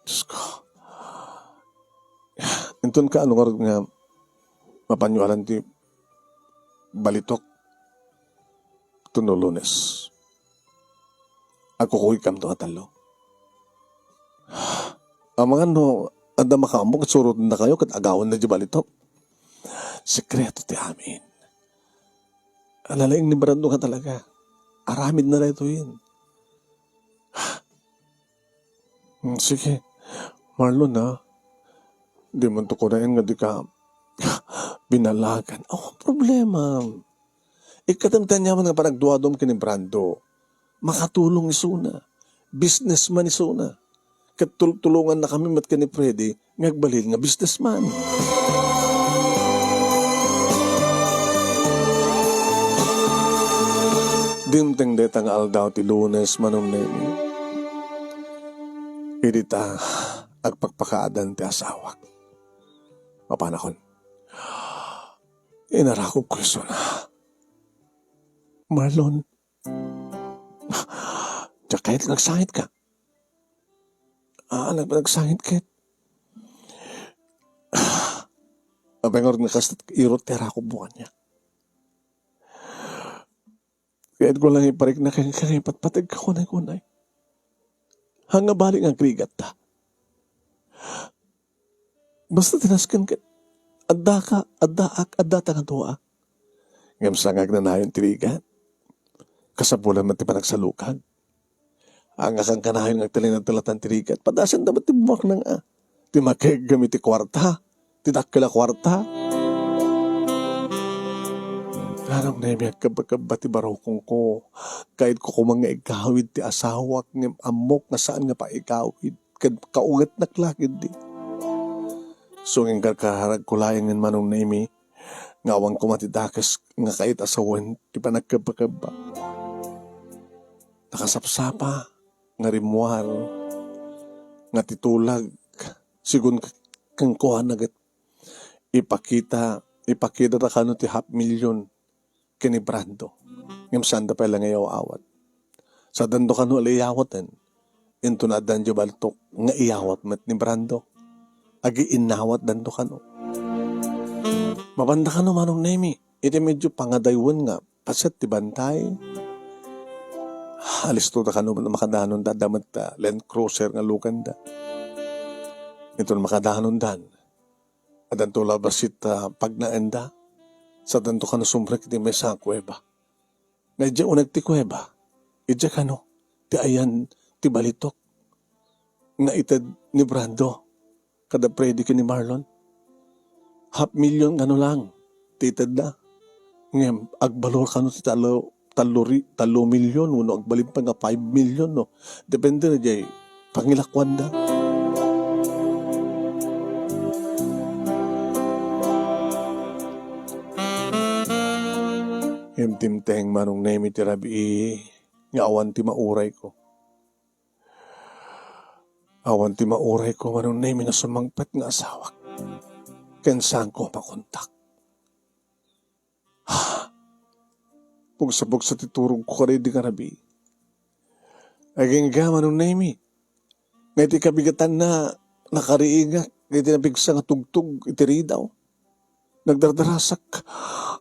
Diyos ko. Inton ka, ano ngarud nga mapanyo alan ti balitok? Tuno Lunes. Agkukuykamto a tallo. Amangan no adda makaammo ket surotennakayo ket agawanna diay balitok. Sekreto ti amin. Nalaing ni Brando nga talaga. Aramidna daytoyen. Hmm, sige. Marlon, ha? Di man to kunaen nga di ka binalagan. Awan problema. Ikkatem ti aniaman nga panagduadum ken ni Brando. Makatulong isuna. Businessman isuna. Ket tultulongannakami met ken ni Freddy nga agbalin nga businessman. Dimteng dayta nga aldaw ti Lunes, Manong Nemi. Idi ta agpakpakaadan ti asawak. Mapanakon. Inarakopko isuna. Marlon, diak kayat nga agsangitka. Ah, nag-, nagsangit ket. Apay ngarud nga kasto't irot ti arakopmo kaniak? Kayatko lang iparikna kenka nga ipatpategka kunay-kunay. Haan nga bali nga agrigatta. Basta ti nasken ket, adda ka, addaak, adda ta nga duaak. Ngem saan nga agnanayon ti rigat? Kasapulan met ti panagsalukag. Ania kankanayon nga agtalinaed ti latan ti rigat? Padasenda met ti bumaknang a. Ti makeggem iti kuarta. Ti dakkel a kuarta. Manong Nemi, agkebakebba ti barukongko. Kayatko koma nga igawid ti asawak, ngem ammok nga saan nga paigawid. Ket kaungetnak la ketdi. So, inkarkararagko laengen, Manong Nemi, nga awan koma ti dakes nga kayat a sawen ti panagkebakebba. Nakasapsapa nga rimmuar nga ti tulag, sigun k-, kenkuana ket ipakita, ipakitata kano ti half million ken ni Brando. Ngem saanda pay la nga iyaw-awat. Sadanto kano a la iyawaten. Inton addan diay balitok nga iyawat met ni Brando. Agiinnawatdanto kano. Mapanda kano, Manong Nemi, iti medyo pangadaywen nga paset ti bantay. Alistota kano makadanonda, adda met, ah, Land Cruiser nga lukanda. Inton makadanondan, addanto la bassit, ah, pagnaenda. Sadanto kano sumrek iti maysa a kuweba. Nga idiay uneg ti kuweba, idiay kano ti ayan ti balitok nga ited ni Brando kada Freddy ken ni Marlon. Half million kano lang ti itedda. Ngem agbalor kano ti tallo, tallo ri-, tallo million wenno agbalin pay nga five million, no? Depende na diay pangilakuanda. Ngem dimteng, Manong Nemi, ti rabii nga awan ti maurayko. Awan ti maurayko, Manong Nemi, nga sumangpet nga asawak ken saanko a makontak. Pugsa-pugsa ti turogko kadaydi nga rabii. Agingga, Manong Nemi, nga iti kabigatanna, nakariingak iti napigsa nga tugtog iti ridaw. Nagdardarasak.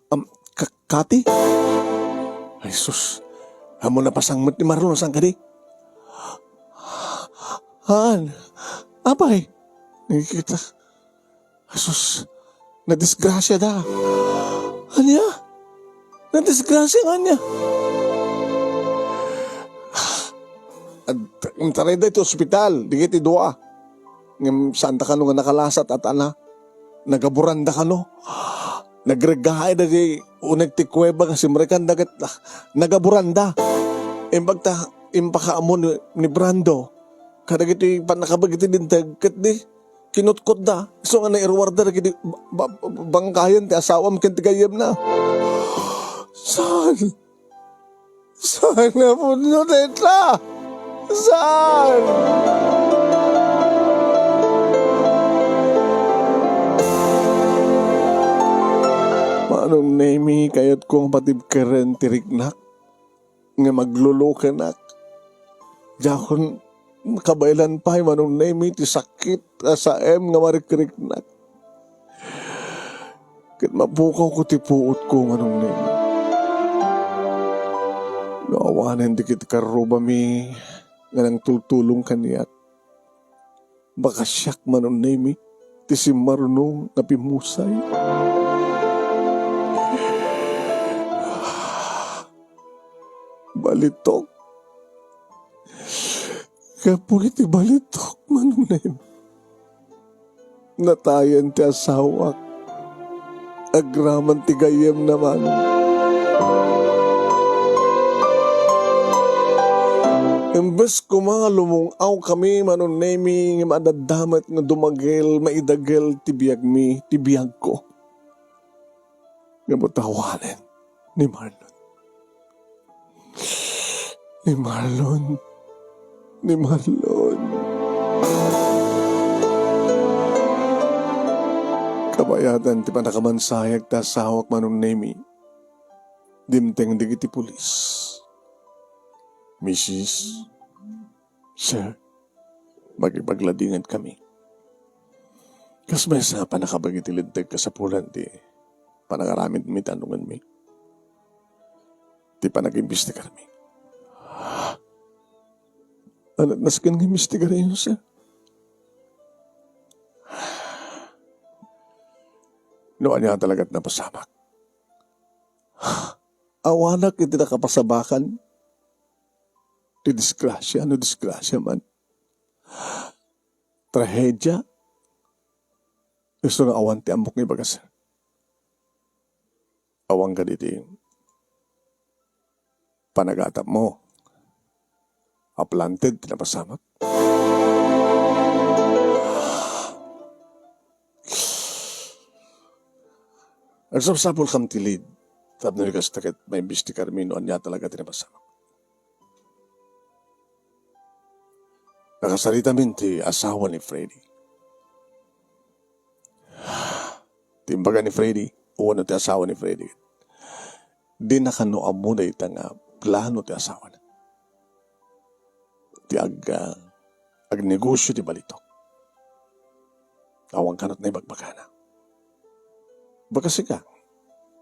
Am, ka-, Kati? Ay, sus. Ammom a napasang met ni Marlon, saan kadi? Haan. Apay? Nagkita. Ay, sus. Nadisgrasya da. Ania? Nadisgrasya nga ania? Ad-, intarayda iti ospital, dagiti dua. Ngem saanda kano nga nakalasat, at ana, nagaburanda kano. Nagreggaay dagiti uneg ti kuweba nga simrekanda ket, ah, nagaburanda. Imbag ta impakaammo ni, ni Brando kadagiti pannakabag iti linteg, ket di kinutkotda. Isu nga nairuarda dagiti ba-, ba-, bangkayen ti asawam ken ti gayyemna. Saan? Saan nga pudno dayta? Saan? Manong Nemi, kayatko nga patibkeren ti riknak nga maglulukenak. Diakon kabaelan pay, Manong Nemi, ti sakit a saem nga marikriknak. Ket mapukawko ti puotko, Manong Nemi. No awanen dagiti karrubami nga nangtultulong kaniak, baka siak, Manong Nemi, ti simmaruno nga pimmusay. Balitok. Gapu iti balitok, Manong Nemi, natayen ti asawak agraman ti gayyemna, Manong. Imbes koma nga lumung-awkami, Manong Nemi, ngem adda met nga dumagel, maidagel ti biagmi, ti biagko. Ngem awanen ni Marlon. Ni Marlon. Ni Marlon. Kabayatan ti pannakamansayag ti asawak, Manong Nemi. Dimteng dagiti pulis. Misis, Sir, makipagladingedkami. Kas maysa a pannakabag iti linteg kasapulan ti panangaramidmi ti anungenmi. Ti panagimbestigarmi. Ania ti nasken nga imbestigaryo, sir? No ania talaga ti napasamak. Awanak iti nakapasabakan ti disgrasia, no disgrasia man. Trahedia. Isu nga awan ti ammok nga ibaga, sir. Awan kadi ti panagatapmo a planted ti napasamak. Agsapsapulkam ti lead tapno di kasta ket maimbestigarmi no ania talaga ti napasamak. Nakasaritamin ti asawa ni Freddy. Ti imbaga ni Freddy, wenno ti asawa ni Freddy, dina kano ammo dayta nga plano ti asawana. Ti ag-, ah, agnegosio ti balitok. Awan kano ti naibagbagana. Baga sika,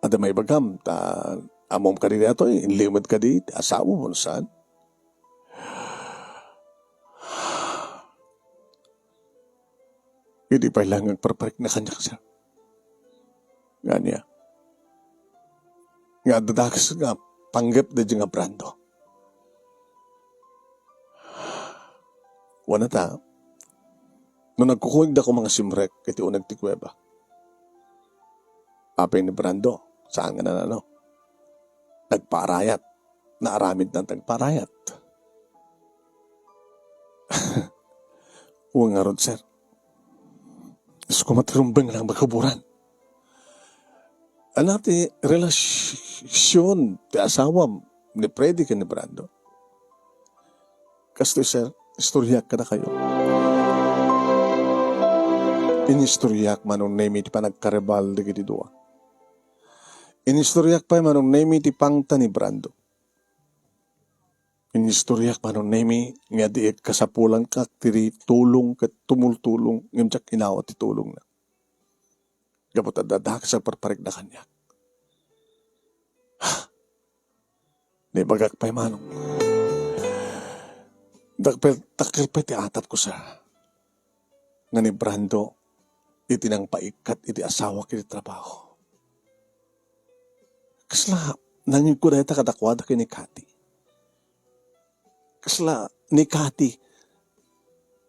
adda maibagam ta ammom kadi daytoy, inlimed kadi ti asawam wenno saan? Idi pay laeng nga agparparikna kaniak, sir. Nga ania? Nga adda dakes nga panggep daydi nga Brando. Wen ta, no nagkukunig dako nga simrek iti uneg ti kuweba, apay ni Brando, saan nga nanano? Nagpaarayat. Naaramid na nagpaarayat. Wen ngarud, sir. Isu koma ti rumbeng nga nagkaburan. Ania ti relasion ti asawam ni Freddy ken ni Brando? Kastoy, sir, istoryak kadakayo. Inistoryak Manong Nemy ti panagkaribal dagiti dua. Inistoryak pay Manong Nemy ti pangta ni Brando. Inistoryak Manong Nemy nga diak kasapulanka ti tulong ket tumultulong ngem diak inawat ti tulongna. Gapu ta adda dakes a parparikna kaniak. Naibagak pay Manong. Dakkel, dakkel pay ti atapko, sir. Nga ni Brando, iti nangpaikkat iti asawak iti trabaho. Kasla, nangngegko dayta kadakuada ken ni Cathy. Kasla, ni Cathy,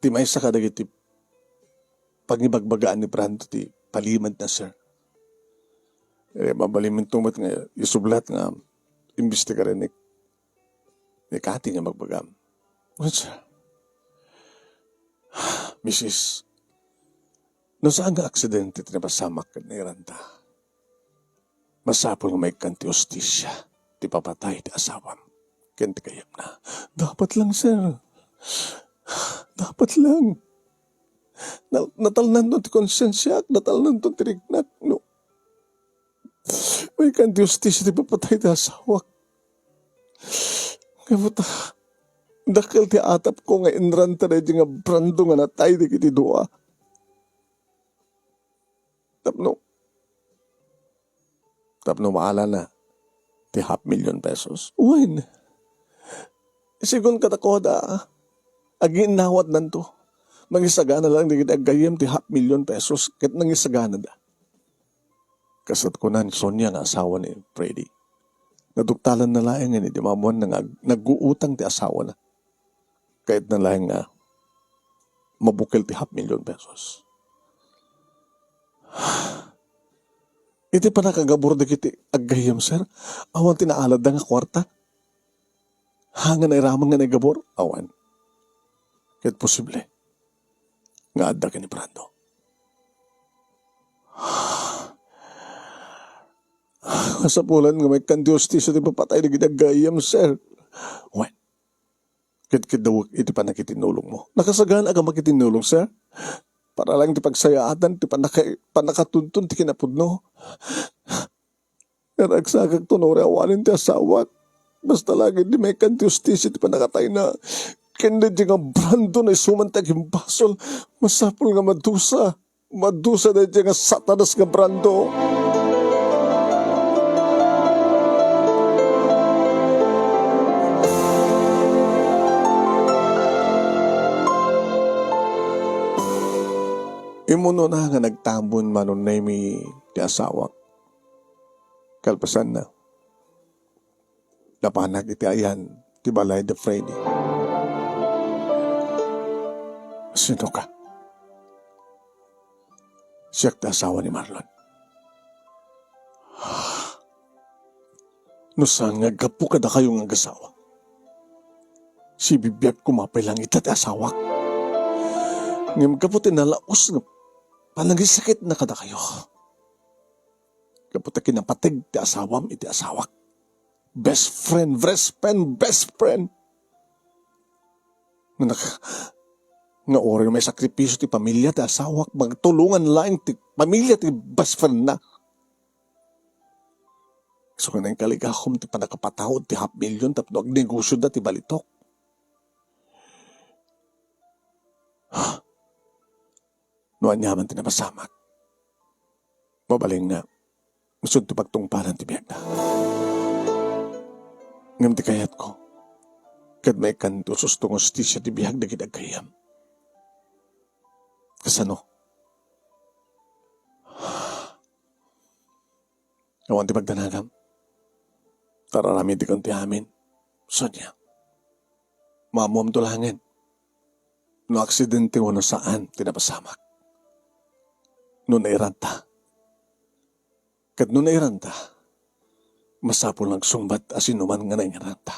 ti maysa kadagiti pangibagbagaan ni Brando ti palimed na, sir. Eh, mabalin to met nga isublat nga imbestigaren ni, ni Cathy nga bagbagam. Wen, sir. Misis, no saan nga aksidente ti napasamak ket nairanta, masapul nga maikkan ti hustisia ti papatay ti asawam ken ti gayyemna. Dapat lang, sir. Dapat lang. Na-, natalnanton ti konsensiak, natalnanton ti riknak, no. Maikkan ti hustisia ti papatay ti asawak. Gapu ta, dakkel ti atapko nga inranta daydi nga Brando nga natay dagiti dua. Tapno, tapno maalana ti half million pesos. Wen, sigun kadakuada, aginnawatnanto. Mangisagana lang dagiti aggayyem ti half million pesos ket nangisaganada. Kastoy kuna ni Sonia nga asawa ni Freddy. Naduktalanna laeng nga idi maammoanna nga ag-, nagguutang ti asawana. Kayatna laeng nga mabukel ti half million pesos. Iti pannakagabur dagiti aggayyem, sir, awan ti naaladda nga kuarta? Haan nga nairaman nga naigabur? Awan. Ket posible nga adda ken ni Brando. Kasapulan nga maikkan ti hustisia ti papatay dagiti aggayyem, sir. Wen, ket-, keddawek iti pannakitinnulongmo. Nakasagana ka makitinnulong, sir? Para lang ti pagsayaatan ti pannaka-, pannakatudtod ti kinapudno. Naragsagakto no uray awanen ti asawak. Basta la ket idi maikkan ti hustisia ti pannakatayna. Ken daydi nga Brando nga isu man ti agimbasol. Masapul nga madusa. Madusa daydi nga Satanas nga Brando. Immunona nga nagtabon Manong Nemy ti asawak. Kalpasanna, napanak iti ayan ti balay da Freddy. Sino ka? Siak ti asawa ni Marlon. No saan nga aggapu kadakayo nga agasawa, sibibiag koma pay lang ita ti asawak. Ngem gapu ti nalaus nga panangisakitna kadakayo, gapu ta kinapateg ti asawam iti asawak. Best friend, best friend, best friend. Nga nak-, nga uray no maisakripisyo ti pamilya ti asawak, magtulongan laeng ti pamilya ti best friend na. Isu nga nangkaligakom ti pannakapataud ti half million tapno agnegosyoda ti balitok. No aniaman ti napasamak, mabalin nga, isu ti pagtungpalan ti biagna. Ngem ti kayatko, ket maikkan ti ususto nga hustisia ti biag dagiti aggayyem. Kasano? Awan ti pagdanagam. Tararamidekon ti amin. Sonia, maammoamto laengen no aksidente wenno saan ti napasamak. No nairanta, ket no nairanta, masapul nga agsungbat a sinuman nga nairanta.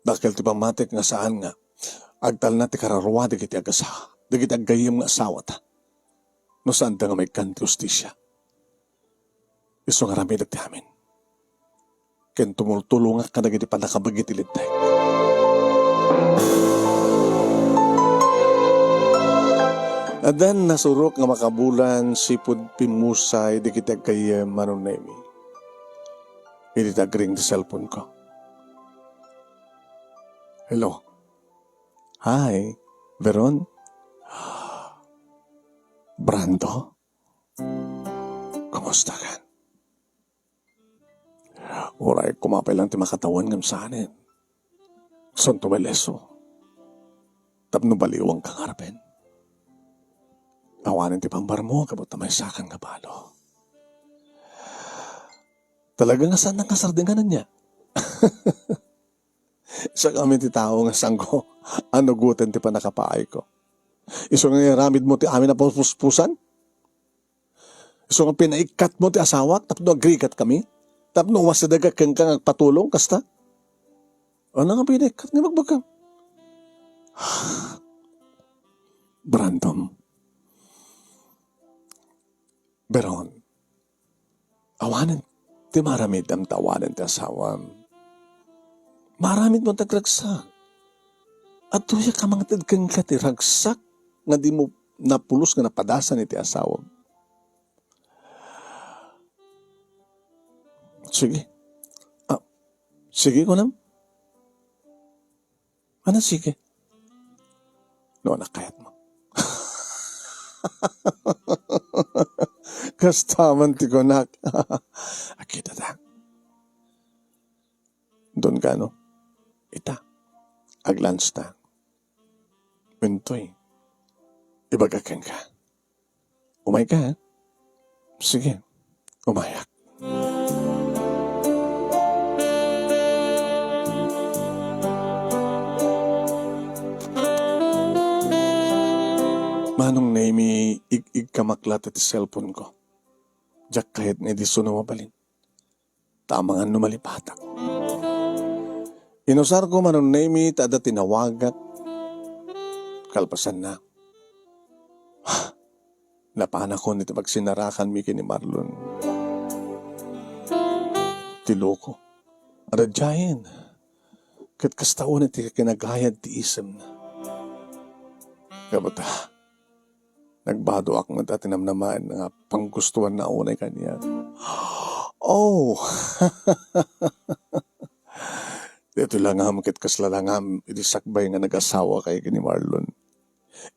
Dakkel ti pammatik nga saan nga agtalna ti kararua dagiti agasa-, dagiti aggayyem nga asawata, no saanda nga maikkan ti hustisia. Isu nga aramidek ti amin. Ken tumultulongak kadagiti pannakabagi ti Linteg. Addan nasurok nga makabulan sipud pimmusay dagiti aggayyem, Manong Nemi. Idi nagring ti cellphone ko. Hello. Hi, Veron. Brando? Kumusta ka? Uray koma pay lang ti makatawen ngem saanen. Sunto met leso. Tapno baliwangka ngarben. Awanen ti pambarmo, gapu ta maysakan nga balo. Talaga nga saan nga sardingan ania? Isu kami ti tao nga sango a nugoten ti pannakapaayko. Isu nga iaramidmo ti amin a puspusan? Isu nga pinaikkatmo ti asawak tapno agrigat kami? Tapno umasidegak kenka nga agpatulong kasta? Ano nga pinaikkat nga bagbagam? Brandon. Beron. Awanen ti maaramidem ta awanen ti asawam. Maaramidmo ti agragsak. Adtoyak a mangted kenka ti ragsak nga dimo napulos nga napadasan iti asawam. Sige. Ah, sige, kunam. Ano, sige? No, nakayat mo. Kasta man ti kunak. Akita ta. Don ka, no? Ita. Aglans ta. Intoy. Ibaga kenka. Umay ka, ha? Sige, umayak. Manong Nemi, ig-igkamak latta ti cellphone ko. Diak kayat nga idi suno mabalin. Ta amangan no malipatak. Inusarko, Manong Nemi, ta adda tinawagak. Kalpasanna, napanakon iti pagsinarakanmi ken ni Marlon. Ti loko. Adda diayen. Ket kasta unay ti kinagayad ti isemna. Kabuta, nagbadoak met a tinamnamaen nga panggustoanna unay kaniak. Oh! Daytoy langam ket kasla langam idi sakbay nga nagasawa kay ken ni Marlon.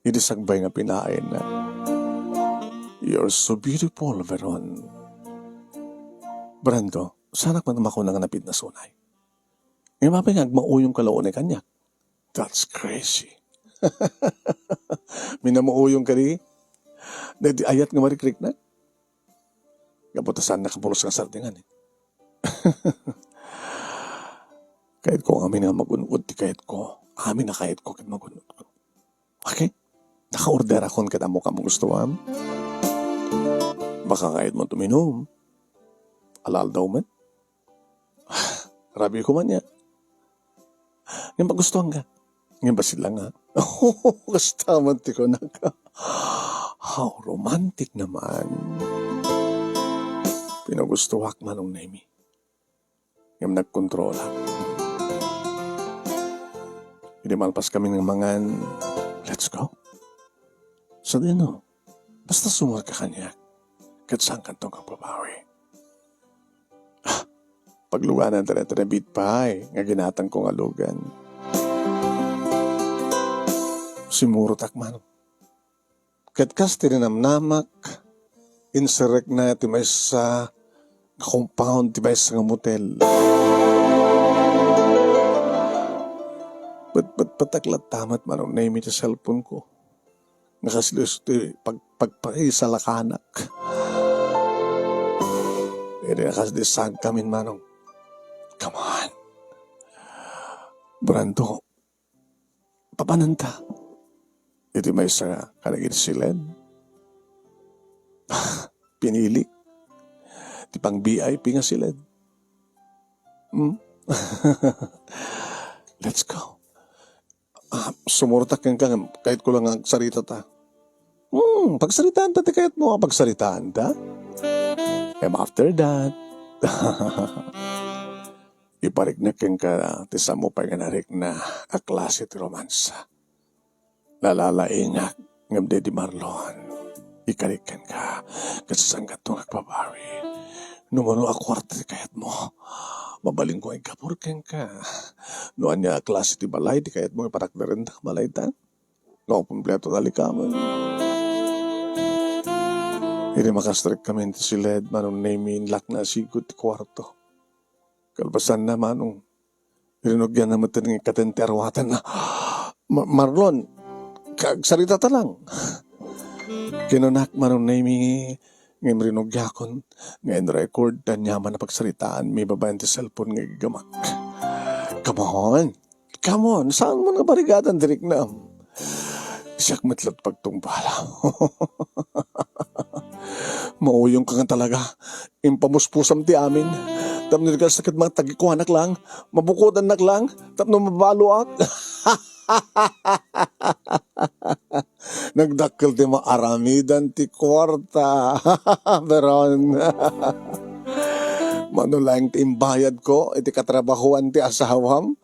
Idi sakbay nga pinaayna. You're so beautiful, Veron. Brando, saanak man makuna nga napidna unay. Ngem apay nga agmauyongka la unay kaniak? That's crazy. Minamuuyong kadi? Daydi ayat nga marikriknak? Gapu ta saan nakapulos nga sardingan, eh. Kayatko ngamin nga magun-od ti kayatko. Amin a kayatko ket magun-od ko. Okay? Naka-order akon ket ammok a magustuam. Baka kayatmo tuminom. Ala-aldaw met. Rabii ko man ya. Ngem magustuan ka. Ngem bassit lang, ha? Kasta man ti kunak. How romantic naman. Pinagustuak, Manong Nemi. Ngem nagkontrolak. Idi malpas kami nga mangan, "Let's go." Sadino, basta sumurot ka kaniak, ket saankanto nga agbabawi. Ah, pagluganan ti retribit pay nga ginatangko nga lugan. Simurotak man. Ket kas ti rinamnamak, inserrekna ti maysa nga compound ti maysa nga motel. Petpetpetak latta met, Manong Nemi, ti cellphone ko. Nga kasdi ti pag-, pagpaisalakanak. Idi nga kasdi saan kamin, Manong. Come on. Brando, papananta. Iti maysa nga kadagiti siled. Pinili. Ti pang V I P nga siled. Hmm? Let's go. Ah, sumurotak kenka, kayatko lang nga agsarita ta. Hmm, pagsaritaan ta ti kayatmo a pagsaritaan ta. And after that, ipariknak kenka ti samo pay nga narikna a klase ti romansa. Nalalaingak, ngem daydi Marlon, ikarik kenka, ket saankanto nga agbabawi. No mano a kuarta ti kayatmo, mabalinko nga iggapu kenka. No ania a klase ti balay ti kayatmo, ipatakderenta, balayta. No kompleto a likamen. Idi makastrek kami iti siled, Manong Nemi, inlakna a sigud ti kuarto. Kalpasanna, Manong, rinugianna met nga ikkaten ti arwatanna. "Ma-, Marlon, ka-, agsaritata lang." Kinunak, Manong Nemi, ngem rinugiakon nga in-record ti aniaman a pagsaritaanmi babaen ti cellphone nga iggamak. Come on! Come on, saanmo nga barigatan ti riknam. Siak met la't pagtungpalam. Mauyongka nga talaga. Impamuspusam ti amin. Tapno di ka sakit, mga tagikuanak lang, mabukodannak lang, tapno mabaloak. Nagdakkel ti maaramidan ti kuarta. Beron. Mano laeng ti imbayadko iti katrabahoan ti asawam?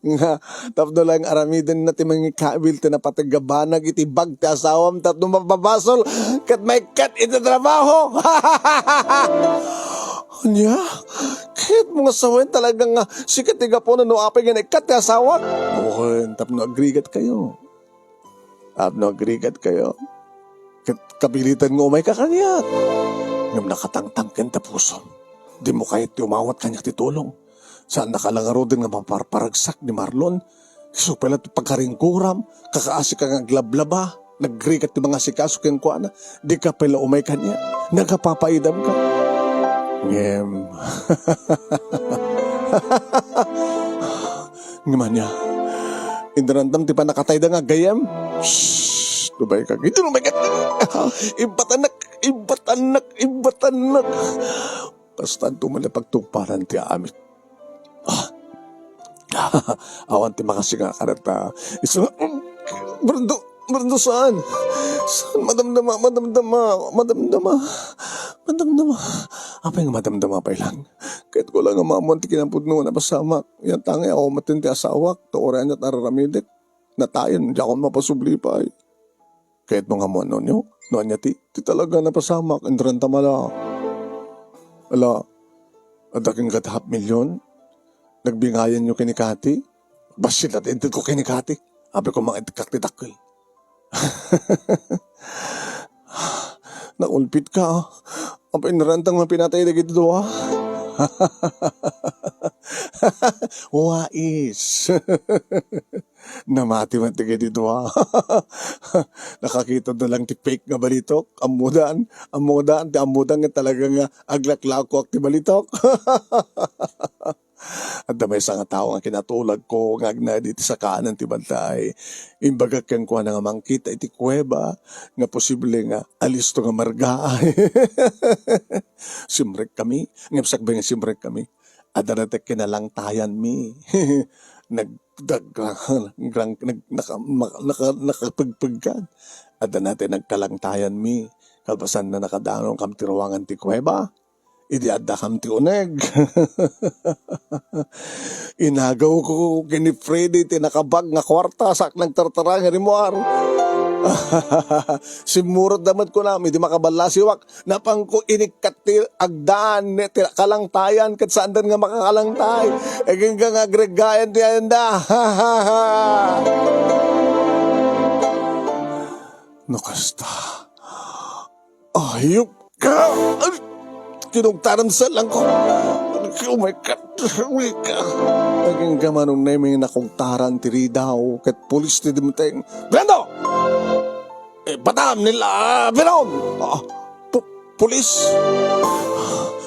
Nga, tapno laeng aramidenna ti mangikabil ti napateg a banag iti bag ti asawam tapno mapabasol ket maikkat iti trabaho. Ania? Kayatmo nga sawen talaga nga sika ti gapuna no apay nga naikkat ti asawak? Wen, tapno agrigat kayo. Tapno agrigat kayo. Ket kapilitan nga umayka kaniak. Ngem nakatangtang ken ta pusom. Dimo kayat ti umawat kaniak ti tulong. Saannaka la ngaruden nga maparparagsak ni Marlon. Isu pay la ti pagkaringkuram, kakaasika nga aglablaba, nagrigat ti mangasikaso kenkuana, dika pay la umay kaniak, nagapapaidam ka. Ngem, ngem ania, inrandam ti pannakatayda nga gayyem? Shh! Umay ka, iti umay ka. Imbatanak, imbatanak, imbatanak. Basta anto man la pagtungpalan ti amin. Ah. Awan ti makasingak kadata. Isu nga, "Brando, Brando, saan? Saan? Madamdama, madamdama, madamdama, madamdama." Apay nga madamdama pay lang? Kayatko lang nga maammoan ti kinapudno nga napasamak. Yan tangay, awan matin ti asawak. Ta uray aniat araramidek. Natayen, diakon mapasubli pay. Kayatmo nga ammoan no, no ania ti, ti talaga napasamak, inranta mala. Ala, adda kenka ti half million? Nagbingayanyo ken ni Kati? Bassit la ti inted ko ken ni Kati. Apay ko mangitkak ti dakkel. Naulpit ka, ah. Apay inranta nga pinatay dagiti dua? Wais. Namati met dagiti dua. Nakakitana lang ti fake nga balitok. Ammodan, ammodan, ti ammodan nga talaga nga aglaklawkoak ti balitok. Adda maysa nga tao nga kinatulagko nga agnaed iti sakaanan ti balay. Imbagak kenkuana nga mangkita iti kuweba nga posible nga alisto nga margaay. Simrek kami, ngem sakbay nga simrek kami, adda dayta kinalangtayanmi. Nag-, nag-, nag-, nag-, naka-, ma-, naka-, nakapagpagkan. Adda dayta nagkalangtayanmi. Kalpasanna, nakadanon kam ti ruangan ti kuweba. Idi adda kam ti uneg. Inagawko ken ni Freddy ti nakabag nga kuarta, sak nagtartara nga rimmuar. Simmurotda met kunam, idi makaballasiwak, napanko inikkat ti agdan ti kalangtayan ket saanda nga makakalangtay. Agingga nga agreggayan ti ayanda. No kasta, ayop ka! Kinugtaran sa langko. Oh my God! Agingga Manong Nemi, nakugtaran ti ridaw ket pulis ti dimteng. Brando! Eh, batam nila, Veron! Ah, pu-, pulis?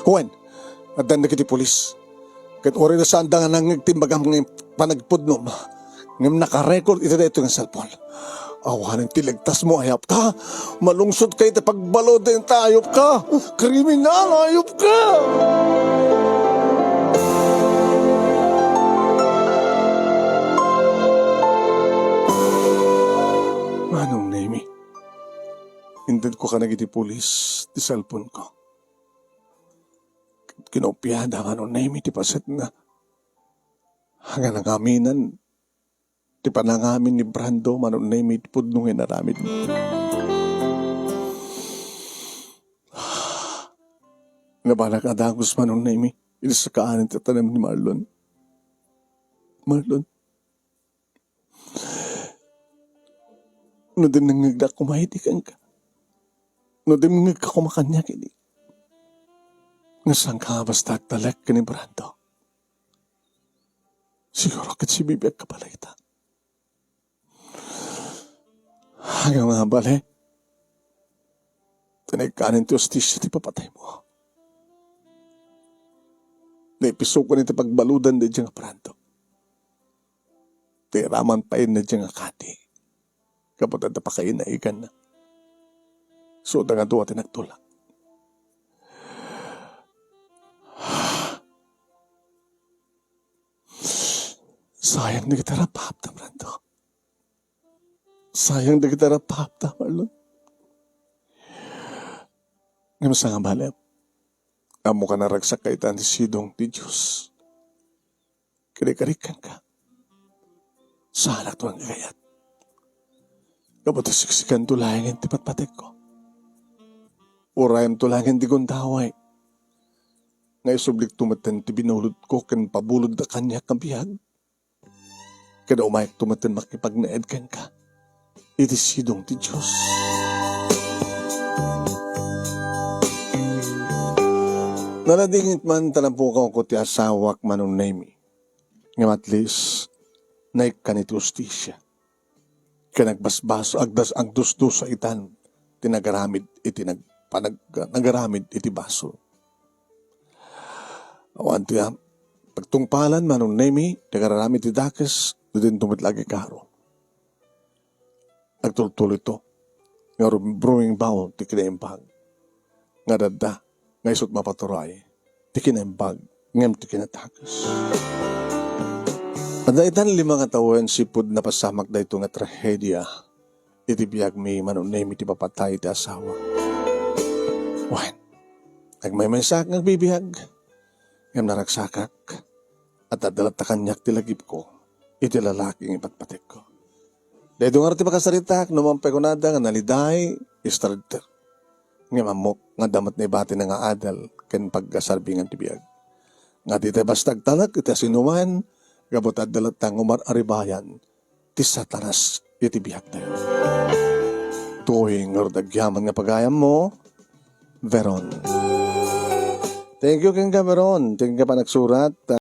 Wen, addan dagiti pulis. Ket uray saanda nga nangngeg ti imbagam nga panagpudnom, ngem nakarecord iti daytoy nga cellphone. Awanen ti ligtasmo, ayop ka! Malungsot ka iti pagbalud dayta, ayop ka! Kriminal, ayop ka! Manong Nemi, intedko kadagiti pulis ti cellphone ko. Kinopiada Manong Nemi ti pasetna. Nga nangaminan ti panangamin ni Brando Manong Nemi ti pudno nga inaramidna. Nabanak a dagus Manong Nemi, idi sakaanan ti tanem ni Marlon. Marlon, no dinnengngegda koma idi kenka, no dinnengngegka koma kaniak idi, nga saan ka basta agtalek ken ni Brando. Siguro ket sibibiagka pay dayta. Agama bale, tinekkanen ti hustisia ti papataymo. Naipisukan iti pagbaludan daydiay nga Brando. Ti raman pay daydiay nga kadi. Kapatadda pakainaiganna. Suda nga dua ti nagtulak. Sayang dagiti rapaapda, Brando. Sayang dagiti rapaapda, Marlon. Ngem saan nga bale, ammoka naragsak kaitan ti sidong ti Dios. Kadi-kadi kenka. Saanakto nga agayat. Gapu ta siksikanto laengen ti patpategko. Urayemto laengen ti gundaway. Nga isublikto metten ti binulodko ken pabulodda kaniak nga biag. Ken umayekto metten makipagnaed kenka iti sidong ti Dios. Naladingit man ta napukawko ti asawak Manong Nemi. Ngem at least, naikkan iti hustisia. Ken agbasbas-, agdas-, agdusdusa itan ti nagaramid iti nag-, panag-, nagaramid iti basol. Awan ti am-, pagtungpalan Manong Nemi, nagararamid ti dakes, didin tumit lagi karo. Agtultuloyto nga rum-, brewing bowl ti kinaimbag. Nga dadda, nga isut' mapaturay ti kinaimbag ngem ti kinadakes. Adda itan lima nga tawen sipud napasamak daytoy nga trahedia iti biagmi, Manong Nemi, ti papatay ti asawa. Wen, agmaymaysaak nga agbibiag, ngem naragsakak, at adda latta kaniak ti lagipko iti lalaki nga ipatpategko. Daytoy ngarud ti makasaritaak, no man pay kunada nga naliday, istrudder. Ngem ammok nga adda met naibatina nga adal ken pagkasarbingan ti biag. Nga ditay basta agtalek iti asinoman, gapu ta adda latta nga umar-aribayan ti Satanas iti biagtayo. Toy ngarud agyaman nga pagayammo, Veron. Thank you, Ken Cameron. Thank you, panagsurat.